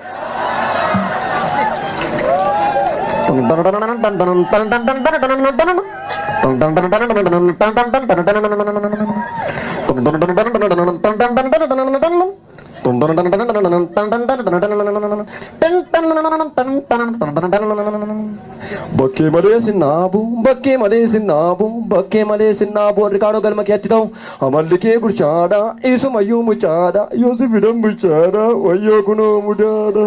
Bakkee malee sinnaabu, bakkee malee sinnaabu, bakkee malee sinnaabu warri kaanoo galma keetti ta'u amalli kee gurchaadha, isumayyuu muchaadha, yoo si fidan bulchaadha, wayyoo kunoo mudaadha.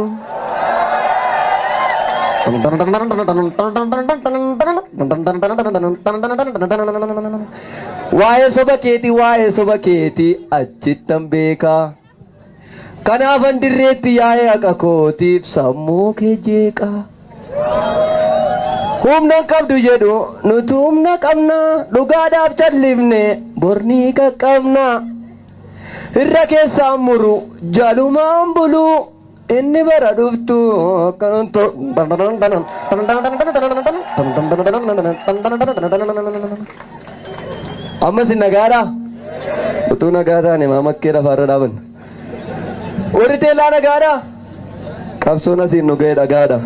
Waa'ee soba keetii, waa'ee soba keetii achittan beekaa. Kanaafan dirreetti yaa'ee haqa kootiif sammuu kee jeeqaa. Humna qabdu jedhu nuti humna qabna dhugaadhaaf callifne bornii qaqqabna. Irra keessaan muru jalumaan bulu inni bara dhuftu ammas nagaadha. Utuu nagaa taane maamakkee lafaarra dhaabanna. Warri teellaa nagaadha. Qabsoon asiin nu ga'e dhagaadha.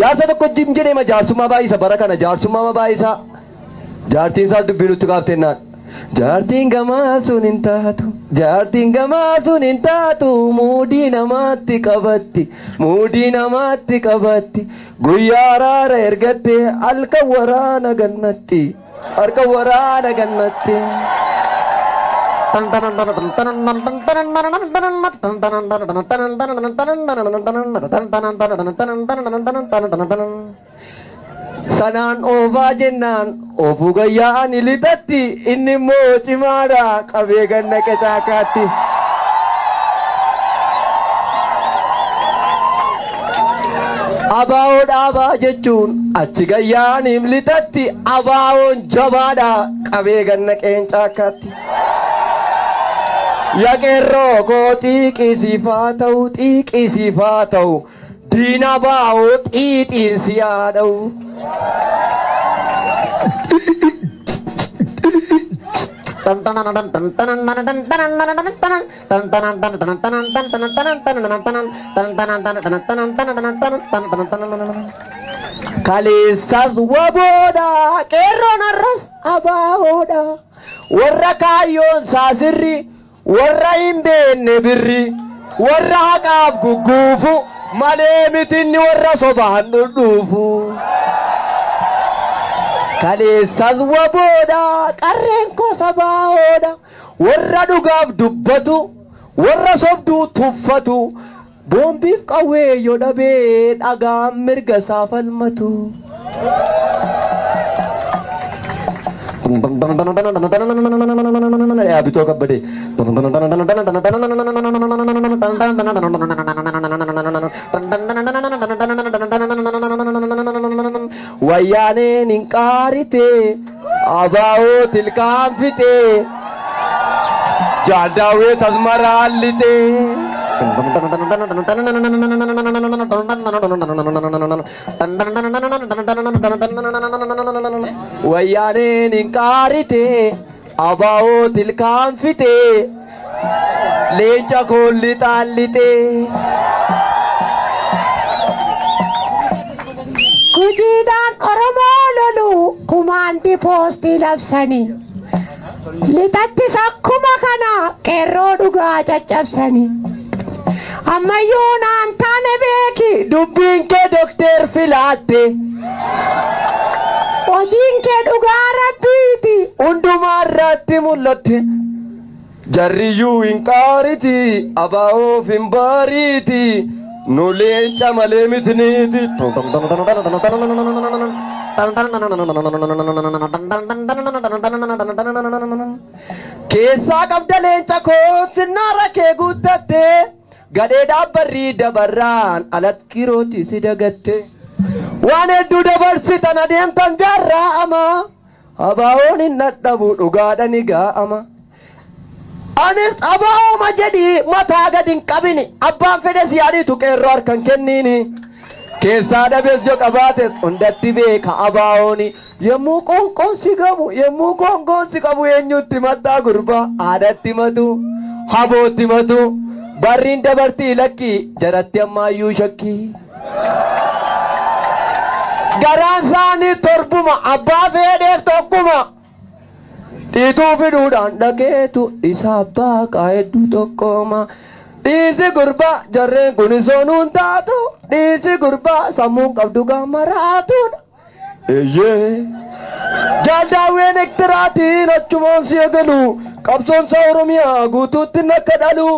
Jaarsa tokko jim jedhee jaarsummaa baay'isa bara kana jaarsummaa baay'isa. Jaartiin isaas dubbii nutti kaaftennaan. Jaartiin gamaa sun hin taatu, jaartiin gamaa sun hin taatu, muudii namaatti qabatti, muudii namaatti qabatti, guyyaa araara ergatte halkan waraana gannatti, halkan waraana gannatti. Sanaan oofaa jennaan oofuu gayyaa ani lixatti inni immoo cimaadha qabee ganna qecaakaatti. Abaa'oo dhaabaa jechuun achi gayyaa ani lixatti abaa'oon jabaadha qabee ganna qeencaakaatti. Yaqeerroo koo xiiqisiifaa ta'u xiiqisiifaa ta'u diina baa'oo xiixiinsi yaada'u. Kaleessas waboodha qeerroon har'as abaa'oodha warra kaayyoon saasirri warra hin beekne birri warra haqaaf gugguufu malee mitinni warra sobaan dhudhuufu. Kaleessas waboodha qarreen kosa baa'oodha warra dhugaaf dubbatu warra sobduu tuffatu boombiif qawwee yoo dhabee dhagaan mirga isaa falmatu. Bitoo kabbadee. Wayyaaneen hin qaarite abaa'oo tilkaan fixe jaadaawee tasmaraallite. Wayyaaneen hin qaarite abaa'oo tilkaan fixe leenca koolli xaallite. Gujiidhaan Oromoo lolu kumaandi poostii labsanii. Lixattis akkuma kana qeerroo dhugaa caccabsanii. Ammayyuu naan taane beeki. Dubbiin kee dokteer filaatte. Hojiin kee dhugaa rabbiiti. Hundumaa irratti mul'atte. Jarriyyuu hin qaariti, abaa'oof hin baariiti. Nu leenca malee miti niiti. Keessaa qabda leenca koo sinnaara kee guuttatte. Gadhee dhaabbarrii dabarraan alatti kirooti si dagatte. Waan hedduu dabarsitan adeemtan jaarraa ama. Abaa'oon hin dhadhabu dhugaadha ni gaa'ama. Anis abaa'ooma jedhii mataa gad hin qabini. Abbaan fedhes yaadiitu qeerroo harkan kenniini. Keessaa dhabees yoo qabaates hundatti beeka abaa'ooni. Yemmuu qoonqoon si gamu yemmuu qoonqoon si qabu eenyutti mataa gurbaa haadhatti matu habootti matu barriin dabartii lakkii jaratti ammaayyuu shakkii. Garaan isaanii torbuma abbaa fedheef tokkuma. Dhiituu fiduudhaan dhaqeetu isa abbaa qaa'edduu tokkoma. Dhiisi gurbaa jarreen kun soonuun taatu dhiisi gurbaa sammuun qabdu gaamaraatuudha. Eeyyee. Jaaldaawween ektiraatiin achumaan si eegalu qabsoonsa Oromiyaa guutuutti akka dhalu.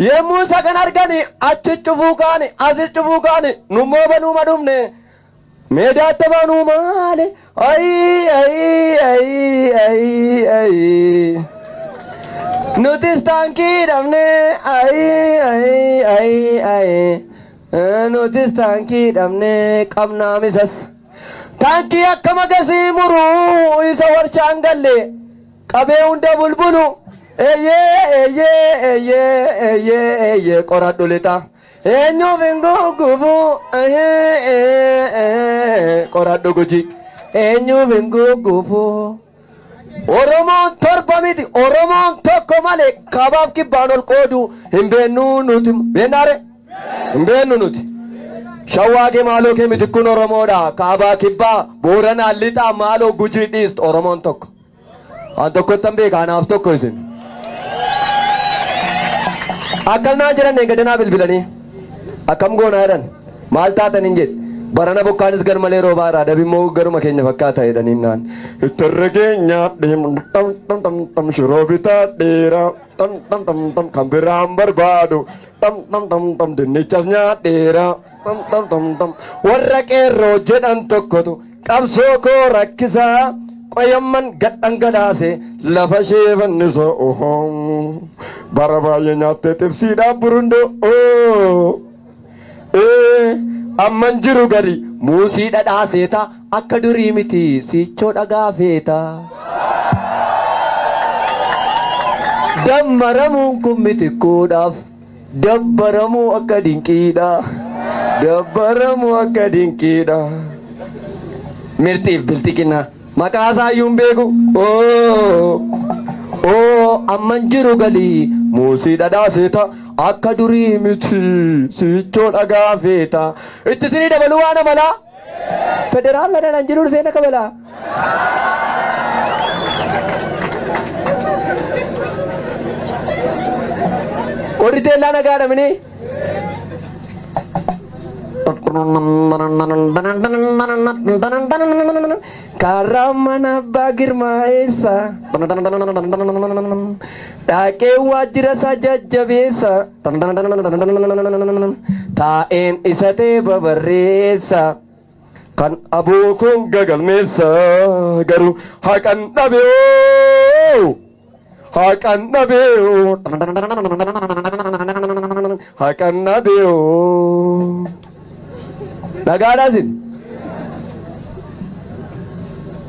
Yemmuu isa kan argani achi cufuu kaani asi cufuu kaani nummoo banuuma dhufne. Meedaatti banuu maali? Ayi ayi ayi ayi ayi. Nutis taankii dhabne ayi ayi ayi ayi. Nutis taankii dhabne qabnaa misas. Taankii akka magasii muruu isa warshaan galle qabee hunda bulbulu. Eeyyee eeyyee eeyyee eeyyee eeyyee qoradhu lixa. Eenyuuf hin guggubu qoradhu guji. Eenyuuf hin guggubu. Oromoon torba miti Oromoon tokko malee kabaaf kibbaan ol qoodu hin beennu nuti. Beennaare? Hin beennu nuti. Shawaa kee maaloo kee miti kun Oromoodha. Kaabaa kibbaa Booranaa lixaa maaloo gujii dhiist Oromoon tokko. An tokkottan beeka anaaf tokko isin. Akkas naan jedhan eeggadanaa bilbilanii. Akkam goonaa jedhan maal taatan hin jedhe. Barana bokkaanis gar malee roobaa irraa dabimmoo garuma keenya fakkaata jedhaniin naan. Ittirra keenya tam tam tam tam shiroo bitaa dheeraa tam tam tam tam kan biraan barbaadu tam tam tam tam dinnichas nyaadheeraa tam tam tam tam warra qeerroo jedhan tokkotu qabsoo koo rakkisaa qoyamman gad dhangalaase lafa ishee fannisoo bara baay'ee nyaattee xibsiidhaan burundoo amman jiru gadi muusii dhadhaa seeta akka durii miti sichoo dhagaa feeta. Dammaramuun kun miti kuudhaaf dabbaramuu akka dinqiidha dabbaramuu akka dinqiidha. Mirtiif biltiqina maqaa isaayyuu hin beeku. Amman jiru galii muusii dhadhaa seeta akka durii miti sichoo dhagaa feeta. Itti sinii dabaluu waan amalaa? Federaal ladhaan jiru dhufee na kabalaa. Warri teellaa nagaa dhabanii. Karaa mana abbaa girmaa eessa? Dhaqee waajjira isaa jajjabeessa. Taa'een isa ta'e babarreessa. Kan aboo kun gagalmeessa garuu haqan dhabee haqan dhabee haqan dhabee. Nagaadhaa isin?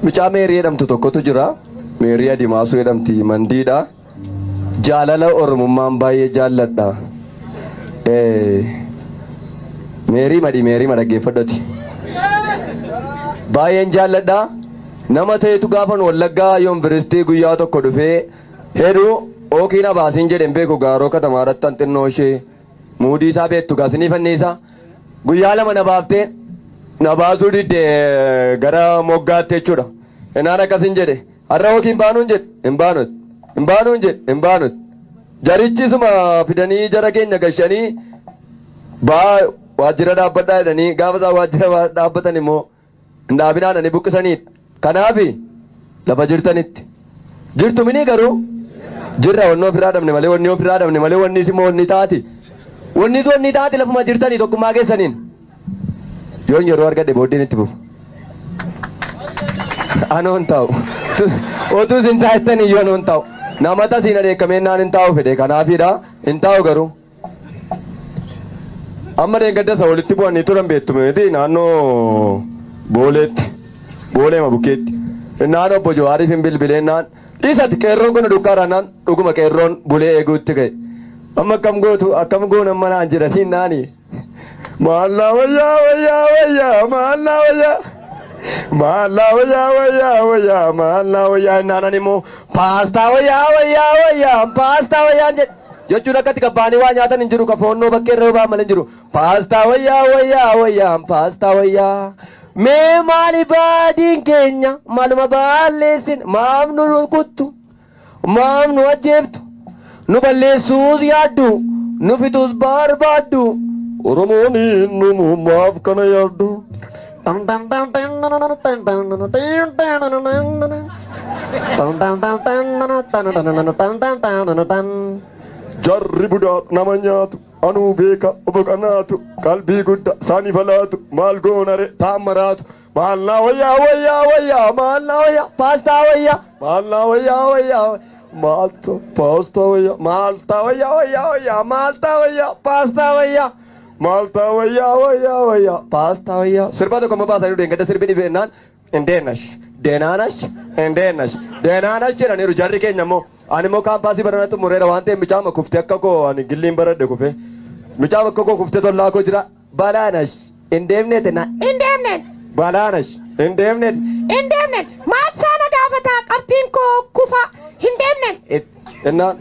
Mucaa Meerii jedhamtu tokkotu jira. Meerii Adimaasuu jedhamti mandiidha. Jaalala Oromummaan baay'ee jaalladha. Meerii madhi Meerii madhaggeeffadhati. Baay'een jaalladha. Nama ta'etu gaafan Wallaggaa yuunivarsiitii guyyaa tokko dhufee heduu ookiin abaasiin jedhen beeku gaaroo katamaa irratti xinnoo ishee muudii isaa beektu gaasinii fanniisa. Guyyaa lama na baaftee na baasuu didde gara moggaatti jechuudha. Innaan akkasin jedhe Har'a yookiin baanuun jedhe hin baanut. Hin baanuun jedhe hin baanut. Jarichisuma fidanii jara keenya gashanii baa waajjira dhaabbadhaa jedhanii gaafa isaan waajjira dhaabbatan immoo hin dhaabinaadhanii buqqisaniidha. Kanaafi lafa jirtanitti. Jirtu minii garuu jirra wanni ofirraa dhabne malee wanni ofirraa dhabne malee wanni immoo wanni taati. Wanni wanni taati lafuma jirtanii tokkummaa keessaniin. Yoon yeroo argadhe booddeen itti fufu. Anoon taa'u. Otuu isin taa'ettanii iyyuu anoon taa'u. Nama tasiin adeekamee naan hin taa'u fedhe kanaafiidha hin taa'u garuu. Amma deeggarsa isa walitti bu'anii turan beektu miti naannoo Booleetti. Booleema bukkeetti. Naan obbo Jawaariif hin bilbilee naan dhiisati qeerroon kun dukkaara naan dhuguma qeerroon bulee eeguutti ga'e. Amma akkam gootu akkam goon amma naan jedhaniin naani. Maallaa wayyaa wayyaa wayyaa maallaa wayyaa. Maallaa wayyaa wayyaa wayyaa maallaa wayyaa naan immoo paastaa wayyaa wayyaa wayyaa paastaa wayyaa jedhe. Jechuun akkatti qabbaanii waa nyaatan hin jiru kafoonnoo bakkee irra ba'an malee hin jiru. Paastaa wayyaa wayyaa wayyaa paastaa wayyaa. Mee maali baadiin keenya maaluma balleessin maaf nu rukuttu maaf nu ajjeeftu nu balleessuus yaaddu nu fixuus barbaaddu Oromoon nu maaf kana yaaddu. Jarri budaa nama nyaatu anuu beeka obbo Qanaatu qalbii guddaa saani falaatu maal goonare taammaraatu maallaa wayyaa wayyaa wayyaa maallaa wayyaa paastaa wayyaa maallaa wayyaa wayyaa maalta paastaa wayyaa maalta wayyaa wayyaa wayyaa maalta wayyaa paastaa wayyaa maalta wayyaa wayyaa wayyaa paastaa wayyaa. Sirba tokko amma baasanii deengada sirbi dhibeenaan indeenash deenaanash indeenash deenaanash jedhaniiru jarri keenya immoo. Ani immoo kaampaasii barana xumureera waan ta'eef mucaa kuftee akka koo ani gilliin baradhe kufee mucaa akka koo kuftee tollaa koo jira balaanash hin deemneete na Hin deemneen. balaanash hin deemneete Hin deemneen. Maal saana gaafataa qabxiin koo kufa hin deemneen. Innaan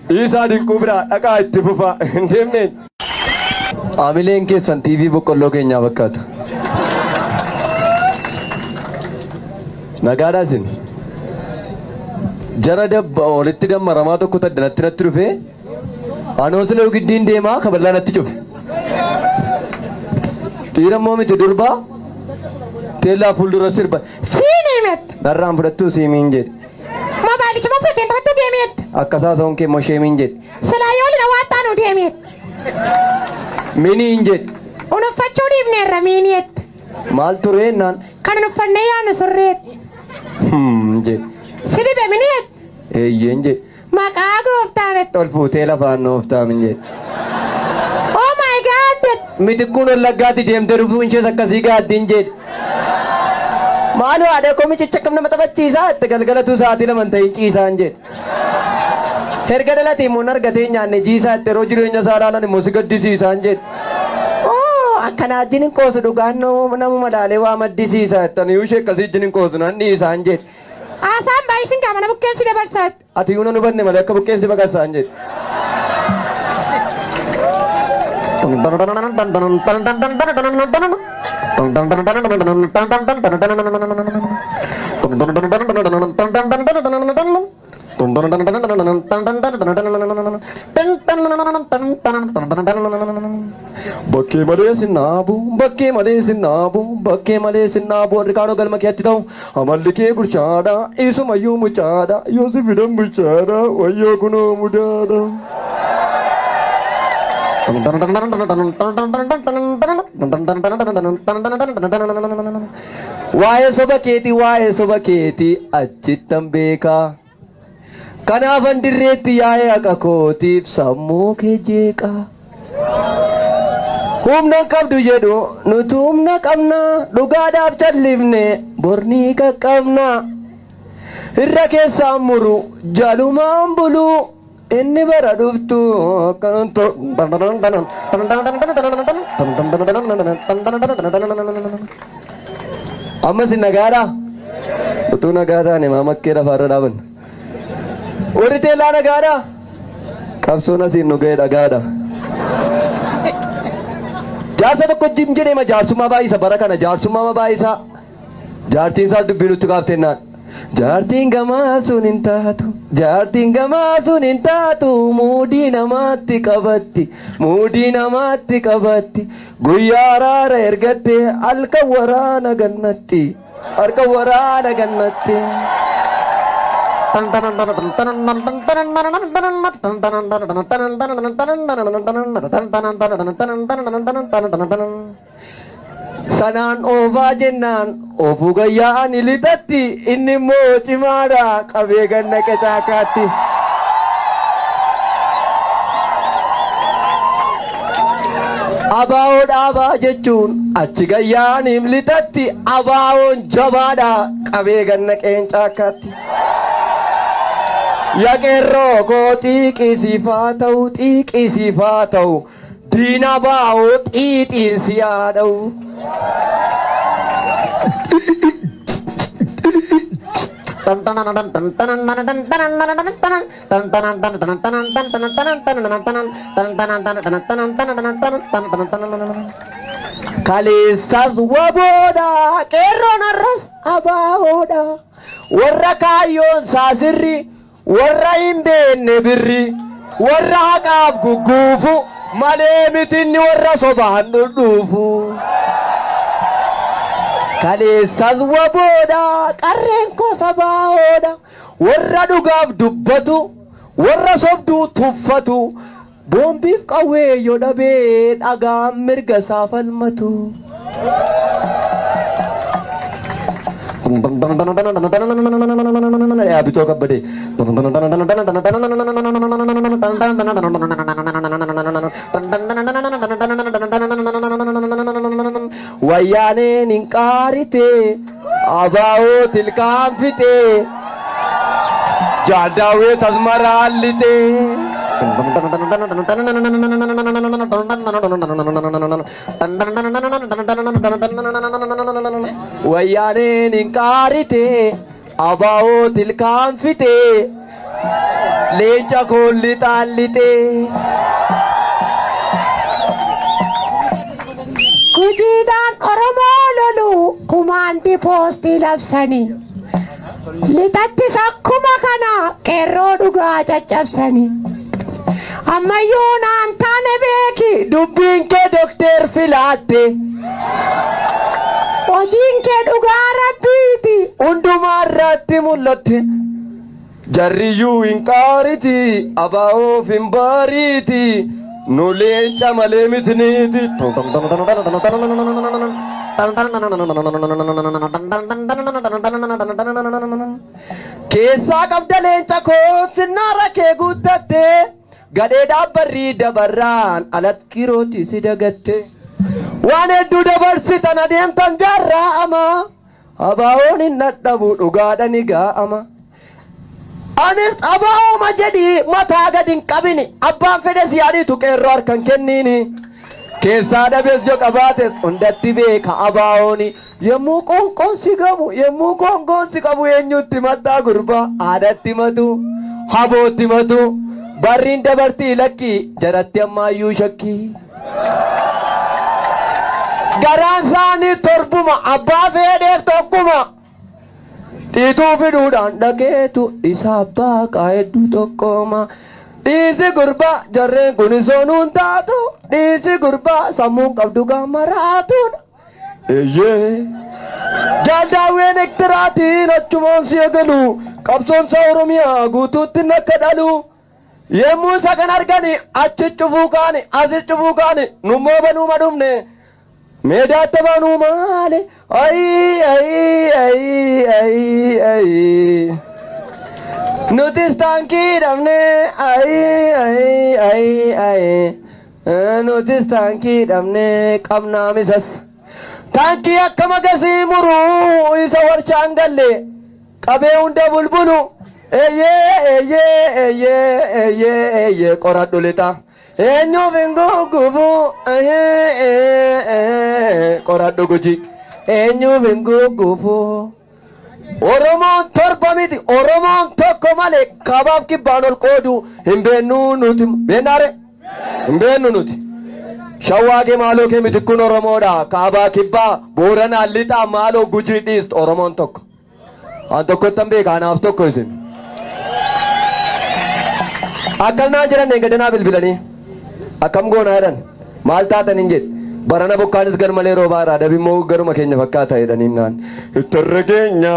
dhiisaa dinquu biraa dhaqaa itti fufaa hin deemneen. Haamileen keessan TV boqqolloo keenyaa fakkaata. Nagaadhaa isin. Jara dabba walitti dammaramaa tokko taddanatti natti dhufee anoo sila giddiin deemaa kaballaa natti cufe. Dhiira immoo miti durbaa teellaa fuuldura sirba. Siin himetti. Narraan fudhattuu siimiin jedhe. Moobaayilichi moo fudhateen taphattuu deemeetti. Akkasaa soon kee immoo sheemiin jedhe. Silaa yoo lina waan taanu deemeetti. Miniin jedhe. Unuffachuu dhiifneerra miiniitti. Maal turee naan Kan uffannee yaanu sirreetti. Jedhe. Si dhibe miniitti. Eeyyeen jedhe. Maqaa gooftaanetti. Ol fuutee lafaan nooftaamin jedhe. Oh my God. Mitikkuun wallaggaatti deemtee dhufuun ishees akkasii gaaddiin jedhe. Maaloo haadha koo michicha akkam nama taphachiisaa itti galgalatu sa'aatii lama hin ta'in ciisaan jedhe. Erga dhalatee immoo argatee nyaanne jiisaa itti yeroo jireenya isaa ilaalan immoo si gaddisiisaan jedhe. Oo akkanaa wajjin hin qoosu dhugaan nama madaalee waa maddisiisaa jettan iyyuu ishee akkasii wajjin hin qoosu nan dhiisaan jedhe. Haasaan baay'isin qaama nama bukkeensi dabarsaatti. Ati iyyuu nan hubanne malee akka bukkeensi baqassaan jedhe. Bakkee malee sinnaabu, bakkee malee sinnaabu, bakkee malee sinnaabu warri kaanoo galma keetti ta'u amalli kee gurchaadha, isumayyuu muchaadha, yoo si fidan bulchaadha, wayyoo kunoo mudaadha. Waa'ee soba keetii, waa'ee soba keetii achittan beekaa. Kanaafan dirreetti yaa'ee haqa kootiif sammuu kee jeeqaa. Humna qabdu jedhu nuti humna qabna dhugaadhaaf callifne bornii qaqqabna. Irra keessaan muru jalumaan bulu inni bara dhuftu akkanan Ammas nagaadhaa? Utuu nagaa taane maamakkee lafaarra dhaaban. Warri teellaa nagaadhaa? Qabsoon asiin nu ga'e dhagaadha. Jaarsa tokko jim jedhee jaarsummaa baay'isa bara kana jaarsummaa baay'isa. Jaartiin isaa dubbii nutti kaaftennaan. Jaartiin gamaa sun hin taatu, jaartiin gamaa sun hin taatu, muudii namaatti qabatti, muudii namaatti qabatti, guyyaa araara ergatte halkan waraana gannatti, halkan waraana gannatti. Sanaan oofaa jennaan oofuu gayyaa ani lixatti inni immoo cimaadha qabee gannaqe caakaatti. Abaa'oo dhaabaa jechuun achi gayyaan lixatti abaa'oon jabaadha qabee gannaqeen caakaatti. Yaqeerroo koo xiiqisiifaa ta'u xiiqisiifaa ta'u diina baa'oo xiixiin si yaada'u. Kaleessas waboodha qeerroon har'as abaahoodha warra kaayyoon saasirri warra hin beekne birri warra haqaaf gugguufu malee mitinni warra sobaan dhudhuufu. Kaleessas waboodha qarreen kosa baa'oodha warra dhugaaf dubbatu warra sobduu tuffatu boombiif qawwee yoo dhabee dhagaan mirga isaa falmatu. Bitoo kabbadee. Wayyaaneen hin qaarite abaa'oo tilkaan fixe jaadaawwee tasmaraallite. Wayyaaneen hin qaarite abaa'oo tilkaan fixe leenca koolli xaallite. Gujiidhaan Oromoo lolu kumaandi poostii labsanii. Lixattis akkuma kana qeerroo dhugaa caccabsanii. Ammayyuu naan taane beeki Dubbiin kee dokteer filaatte hojiin kee dhugaa rabbiiti. Hundumaa irratti mul'atte. Jarriyyuu hin qaariti abaa'oof hin baariiti nu leenca malee mitiniiti. Keessaa qabda leenca koo sinnaara kee guuttatte gadhee dhaabbarrii dabarraan alatti kirooti si dagatte. Waan hedduu dabarsitan adeemtan jaarraa ama abaa'oon hin dhadhabu dhugaadha ni gaa'ama. Anis abaa'ooma jedhii mataa gad hin qabini abbaan fedhe si yaadiitu qeerroo harkan kenniini. Keessaa dhabees yoo qabaates hundatti beeka abaa'ooni. Yemmuu qoonqoon si gamu yemmuu qoonqoon si qabu eenyutti mataa gurbaa haadhatti matu habootti matu barriin dabartii lakkii jaratti ammaayyuu shakkii. Garaan isaanii torbuma abbaa fedheef tokkuma. Dhiituu fiduudhaan dhaqeetu isa abbaa qaa'edduu tokkoma. Dhiisi gurbaa jarreen kun soonuun taatu dhiisi gurbaa sammuun qabdu gaamaraatuudha. Eeyyee. Jaaldaawween ektiraatiin achumaan si eegalu qabsoonsa Oromiyaa guutuutti akka dhalu. Yemmuu isa kan argani achi cufuu kaani asi cufuu kaani nummoo banuuma dhufne. Meedaatti banuu maali? Ayi ayi ayi ayi ayi. Nutis taankii dhabne ayi ayi ayi ayi. Nutis taankii dhabne qabnaa misas. Taankii akka magasii muruu isa warshaan galle qabee hunda bulbulu. Eeyyee eeyyee eeyyee eeyyee eeyyee qoradhu lixa. Eenyuuf hin guggubu qoradhu guji. Eenyuuf hin guggubu. Oromoon torba miti Oromoon tokko malee kabaaf kibbaan ol qoodu hin beennu nuti beennaare hin beennu nuti. Shawaa kee maaloo kee miti kun Oromoodha. Kaabaa kibbaa Booranaa lixaa maaloo gujii dhiist Oromoon tokko. An tokkottan beeka anaaf tokko isin. Akkas naan jedhan eeggadanaa bilbilanii. Akkam goonaa jedhan. Maal taatan hin jedhe. Barana bokkaanis gar malee roobaa irraa dabimmoo garuma keenya fakkaata jedhaniin naan. Ittirra keenya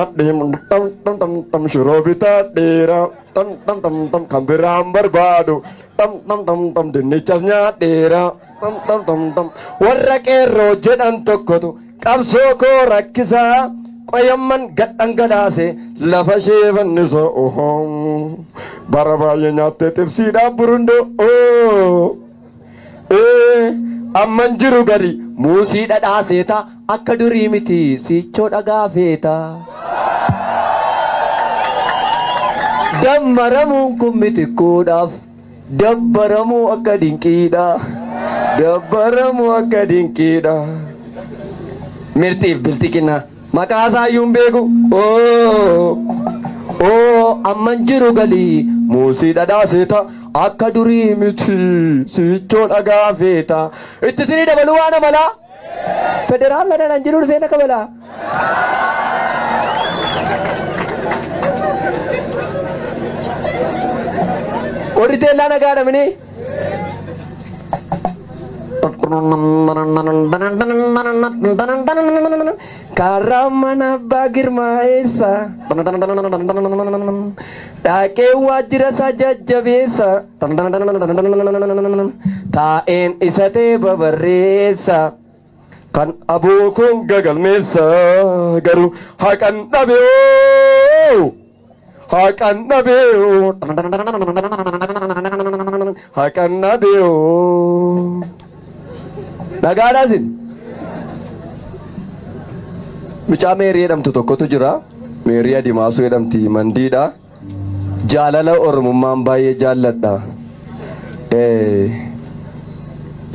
tam tam tam tam shiroo bitaa dheeraa tam tam tam tam kan biraan barbaadu tam tam tam tam dinnichas nyaadheeraa tam tam tam tam warra qeerroo jedhan tokkotu qabsoo koo rakkisaa qoyamman gad dhangalaase lafa ishee fannisoo bara baay'ee nyaattee xibsiidhaan burundoo amman jiru gadi muusii dhadhaa seeta akka durii miti sichoo dhagaa feeta. Dammaramuun kun miti koodhaaf dabbaramuu akka dinqiidha. Dabbaramuu akka dinqiidha. Mirtiif biltiqina maqaa isaa iyyuu hin beeku. Amman jiru galii muusii dhadhaa seeta akka durii miti sichoo dhagaa feeta. Itti isinii dabaluu waan amalaa? Federaal ladhaan jiru dhufee na kabalaa. Warri teellaa nagaa dhabanii. Karaa mana abbaa girmaa eessa? Dhaqee waajjira isaa jajjabeessa. Taa'een isa ta'e babarreessa. Kan aboo kun gagalmeessa garuu haqan dhabee. Haqan dhabee. Haqan dhabee. Nagaadhaa isin. Mucaa Meerii jedhamtu tokkotu jira. Meerii Adimaasuu jedhamti mandiidha. Jaalala Oromummaan baay'ee jaalladha.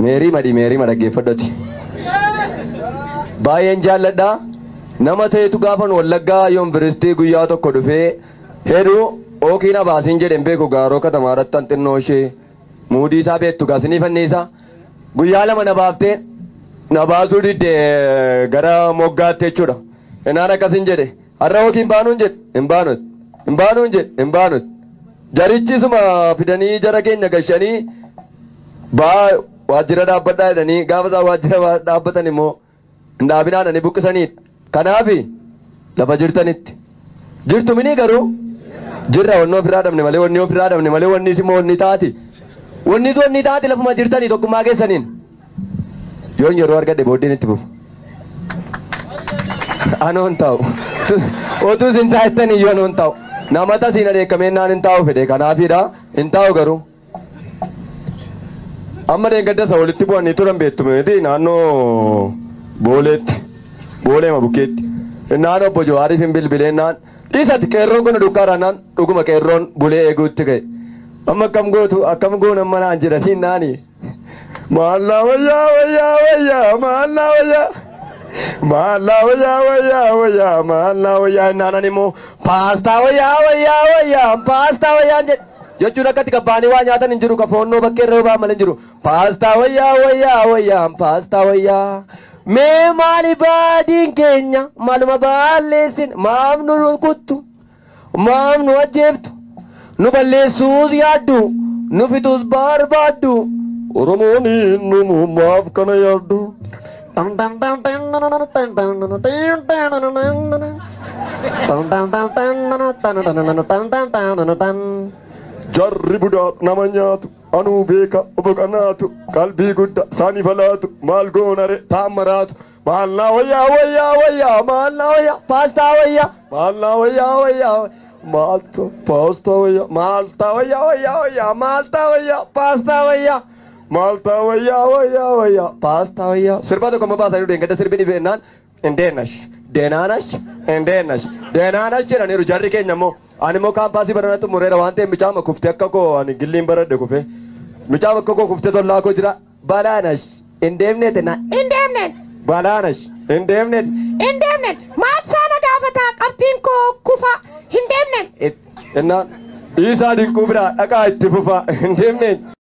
Meerii madhi Meerii madhaggeeffadhati. Baay'een jaalladha. Nama ta'etu gaafan Wallaggaa yuunivarsiitii guyyaa tokko dhufee heduu ookiin abaasiin jedhen beeku gaaroo katamaa irratti xinnoo ishee muudii isaa beektu gaasinii fanniisa. Guyyaa lama na baaftee na baasuu didde gara moggaatti jechuudha. Innaan akkasin jedhe har'a ookiin baanuun jedhe hin baanut hin baanuun jedhe hin baanut. Jarichisuma fidanii jara keenya gashanii baa waajjira dhaabbadhaa jedhanii gaafa isaan waajjira dhaabbatan immoo hin dhaabinaan buqqisaniidha. Kanaafi lafa jirtanitti jirtu minii garuu jirra wanni ofirraa dhabne malee wanni ofirraa dhabne malee wanni immoo wanni taati. Wanni wanni taati lafuma jirtanii tokkummaa keessaniin. Yoon yeroo argadhe booddeen itti fufu. Anoon taa'u. Otuu isin taa'ettanii iyyuu anoon taa'u. Nama tasiin adeekamee naan hin taa'u fedhe kanaafiidha hin taa'u garuu. Amma deeggadda isa walitti bu'anii turan beektu miti naannoo Booleetti. Booleema bukkeetti. Naan obbo Jawaariif hin bilbilee naan dhiisati qeerroon kun dukkaara naan dhuguma qeerroon bulee eeguutti ka'e. Amma akkam gootu akkam goon amma naan jedhanii naani. Maallaa wayyaa wayyaa wayyaa maallaa wayyaa. Maallaa wayyaa wayyaa wayyaa maallaa wayyaa naanan immoo paastaa wayyaa wayyaa wayyaa paastaa wayyaa jedhe. Jechuun akkatti qabbaanii waa nyaatan hin jiru kafoonnoo bakkee irra ba'an malee hin jiru. Paastaa wayyaa wayyaa wayyaa paastaa wayyaa. Mee maali baadiin keenya maaluma balleessin maaf nu rukuttu maaf nu ajjeeftu nu balleessuus yaaddu nu fixuus barbaaddu Oromoon nu maaf kana yaaddu. Jarri budaa nama nyaatu anuu beeka obbo Qanaatu qalbii guddaa saani falaatu maal goonare taammaraatu maallaa wayyaa wayyaa wayyaa maallaa wayyaa paastaa wayyaa maallaa wayyaa wayyaa maalta paastaa wayyaa maalta wayyaa wayyaa wayyaa maalta wayyaa paastaa wayyaa maalta wayyaa wayyaa wayyaa paastaa wayyaa. Sirba tokko amma baasanii deengada sirbi dhibeenaan indeenash deenaanash indeenash deenaanash jedhaniiru jarri keenya immoo. Ani immoo kaampaasii barana xumureera waan ta'eef mucaa kuftee akka koo ani gilliin baradhe kufee mucaa akka koo kuftee tollaa koo jira balaanash hin deemneete na Hin deemneen. balaanash hin deemneete Hin deemneen. Maal saana gaafataa qabxiin koo kufa hin deemneen. Innaan dhiisaa dinquu biraa dhaqaa itti fufaa hin deemneen.